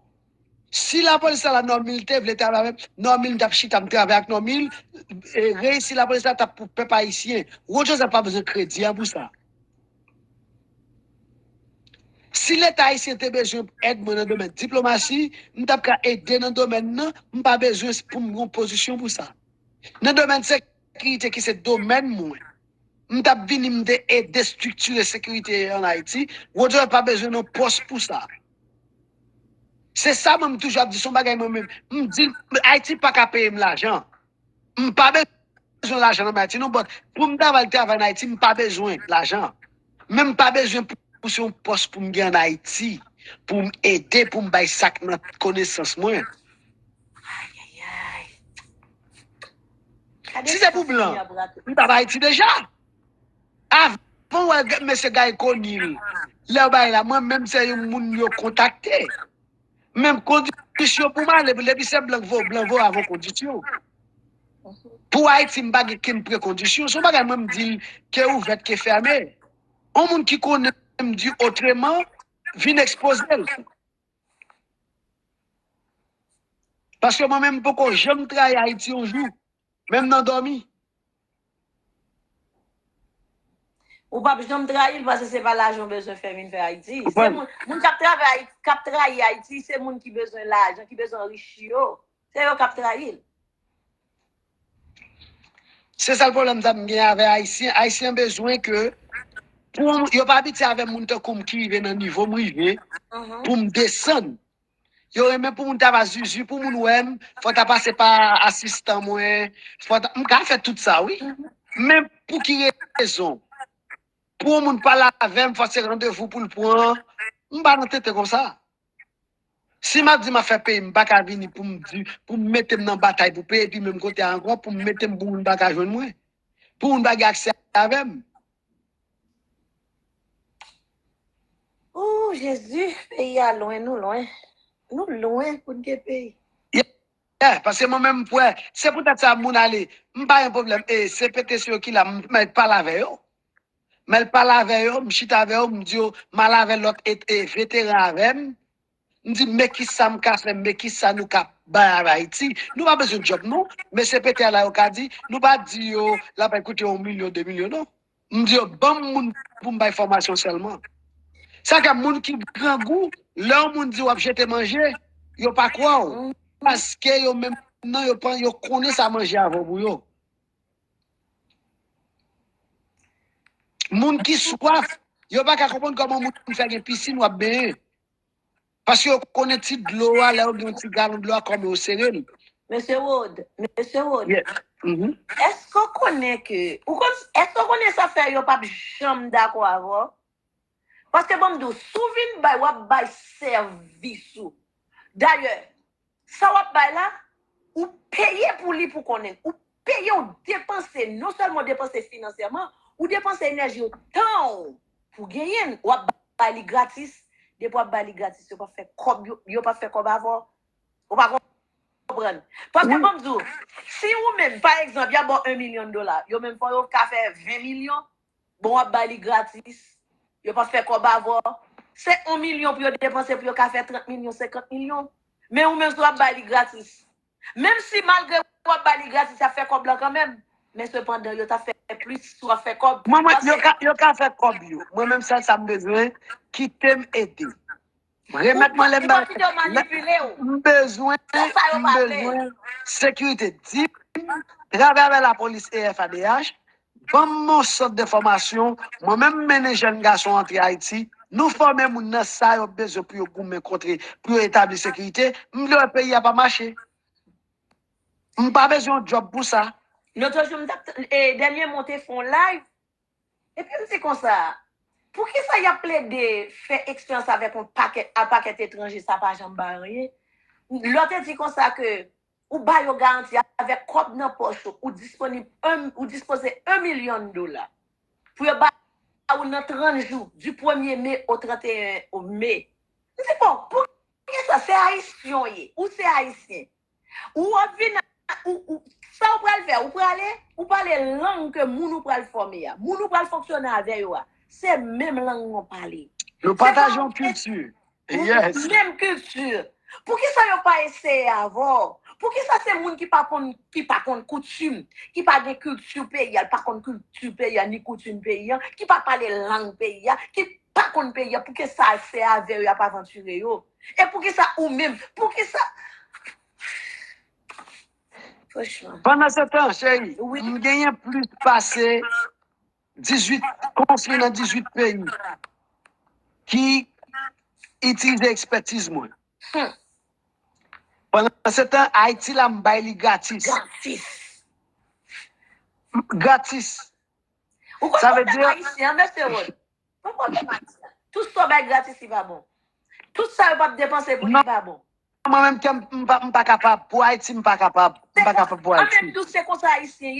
Si lapolis la, la Normil te vle travay avè m, Normil m t ap chita m travay ak Normil, e reyisi lapolis la t ap pou pèp ayisyen. Rod Joseph pa bezwen kredi a pou sa. Si Leta ayisyen te bezwen èd mwen nan domèn diplomasi, m t ap ka ede nan domèn nan, m pa bezwen pou m gen yon pozisyon pou sa. Nan domèn sekirite ki se domèn mwen, m t ap vini m te ede estriktire sekirite an Ayiti, Rod Joseph pa bezwen yon pòs pou sa. Se sa mwen m toujou ap di, se yon bagay mwen menm, m di Ayiti pa ka peye m lajan. M pa bezwen lajan nan Ayiti non, but pou m travay, travay an Ayiti, m pa bezwen lajan. Men m pa bezwen pou, pou se yon pòs pou m gen an Ayiti, pou m ede, pou m bay sa k nan konesans mwen. Si se pou blan, m t ap Ayiti deja. Avan w wè mesye Guy Conille, lè yo bay la, mwen menm se yon moun yo kontakte. Menm kondisyon pou m ale, depi se blan vo, blan vo avon kondisyon. Pou Ayiti, m pa gen kenn prekondisyon. Se yon bagay mwen m di l ke ouvèt ke fèmen. Yon moun ki konnen m di otreman, vin ekspoze l. Paske mwen menm m poko janm trayi Ayiti yon jou, menm nan dòmi. Ou p ap janm trayi l paske se pa lajan w bezwen fè vin fè Ayiti. Se moun, moun k ap travay, k ap trayi Ayiti, se moun ki bezwen lajan, ki bezwen rich yo. Se yo k ap trayi l. Se sèl pwoblèm sa m gen avè Ayisyen. Ayisyen bezwen ke pou yo pa abitye avè moun tankou m ki rive nan nivo m rive pou m desann. Yo renmen pou moun ta va zuzu, pou moun wè m, fò ta pase pa asistan mwen, fò ta, m ka fè tout sa wi. Men pou ki rezon? Pou yon moun pale avè m, fò se randevou pou l pran. M pa nan tenten konsa. Si m ap di m ap fè peyi m, m pa ka vini pou m di, pou m mete m nan batay pou peyi epi menm kote a ankò, pou m mete m pou moun pa ka jwenn mwen. Pou moun pa gen aksè avè m. Oh Jezi, peyi a lwen, nou lwen. Nou lwen pou n gen peyi. Yeah, paske mwen menm m kwè, se poutèt sa moun ale, m pa gen pwoblèm. E se pete se yo ki la, m, m pale avè yo. M al pale avè yo, m chita avè yo, m di yo, m al avè lòt e, e, veteran avè m. M di, men kisa m ka fè, men kisa nou ka bay avè Ayiti. Nou pa bezwen djòb non, men se pete a la yo ka di, nou pa di yo, l ap koute yon milyon, de milyon non. M di yo, ban m moun pou m bay fòmasyon sèlman. Sa ka moun ki grangou, lè yon moun di w ap jete manje, yo pa kwè w. Paske yo menm nan yo pran, yo konnen sa manje a vo pou yo. Moun ki swaf, yo pa ka konprann kòman moun fè gen pisin w ap benyen. Paske yo konnen ti dlo a, lè yo gen yon ti galon dlo a, kòman yo sere l. Mesye Rod, Mesye Rod, Yeah. Mhm. Èske w konnen ke, ou konn, èske w konnen sa fè yo p ap janm dakò avè w? Paske ban m di w, si w vin bay, w ap bay sèvis ou. Dayè, sa w ap bay la, ou peye pou li pou konnen. Ou peye, ou depanse, non sèlman w depanse finansyèman, ou depanse enèji w, tan w pou genyen l. W ap bay li gratis. Depi w ap bay li gratis, yo p ap fè kòb, yo, yo p ap fè kòb avè w. Ou pa konprann? Paske Wi. Ban m di w, si ou menm, pa egzanp, y ap ba w yon milyon dola, yo menm fò yo ka fè ven milyon, bon, w ap bay li gratis. Yo p ap fè kòb avè w. Se yon milyon pou yo depanse pou yo ka fè trant milyon, senkant milyon. Men ou menm, si w ap bay li gratis. Menm si malgre w ap bay li gratis, y ap fè kòb lan kanmenm. Men sepandan, yo t ap fè plis si w ap fè kòb. Mwen, mwen, yo Paske ka, yo ka fè kòb yo. Mwen menm, sèl sa m bezwen, kite m ede. Remèt mwen lè m Ou pa kite yo manipile w. M bezwen, Se sa yo m pa vle. bezwen sekirite. Di m, travay avè lapolis e F A D H, ban m yon sant defòmasyon. Mwen menm, m mennen jèn gason antre Ayiti. Nou fòme moun nan sa yo bezwen pou yo goumen kontre, pou yo etabli sekirite. M vle wè peyi a pa mache. M pa bezwen yon djòb pou sa. Lòt jou, m t ap, e, dènye mwa, m te fè yon live. Epi m di konsa, poukisa y ap plede fè eksperyans avèk yon pakèt, a pakèt etranje, sa pa janm ba anyen? Lè w te di konsa ke ou ba yo garanti avèk kòb nan pòch ou, ou disponib, un- ou dispoze yon milyon dola. Pou yo ba ou nan trant jou, du premye me au trant et un me. M di, bon, poukisa se Ayisyen w ye? Ou se Ayisyen. Ou ap vin, ou, ou, sa ou pral fè? Ou prale, ou pale lang ke moun ou pral fòme a. Moun ou pral fonksyone avè yo a. Se menm lang ou pale. Nou pataje yon kilti. Yes. Menm kilti. Poukisa yo pa eseye avè w? Poukisa se moun ki pa konn, ki pa konn koutim, ki pa gen kilti peyi a, pa konn kilti peyi a, ni koutim peyi a, ki pa pale lang peyi a, ki pa konn peyi a, poukisa se avè yo y ap avantire yo? E poukisa ou menm? Poukisa? Franchman. Pandan se tan, cheri, Wi. M genyen plis pase dizuit konseye nan dizuit peyi ki itilize ekspètiz mwen. Hmm. Pandan se tan, Ayiti la, m bay li gratis. Gratis. Gratis. Ou konn Sa vle pwoblèm di- Ayisyen, mesye Rod. Ou konn pwoblèm Ayisyen. Tout sa w bay gratis, li pa bon. Tout sa yo p ap depanse pou li, li pa bon. Mwen menm, kè m, m pa, m pa kapab. Pou Ayiti, m pa kapab. M pa kapab pou Mwen Ayiti. Menm tou, se konsa Ayisyen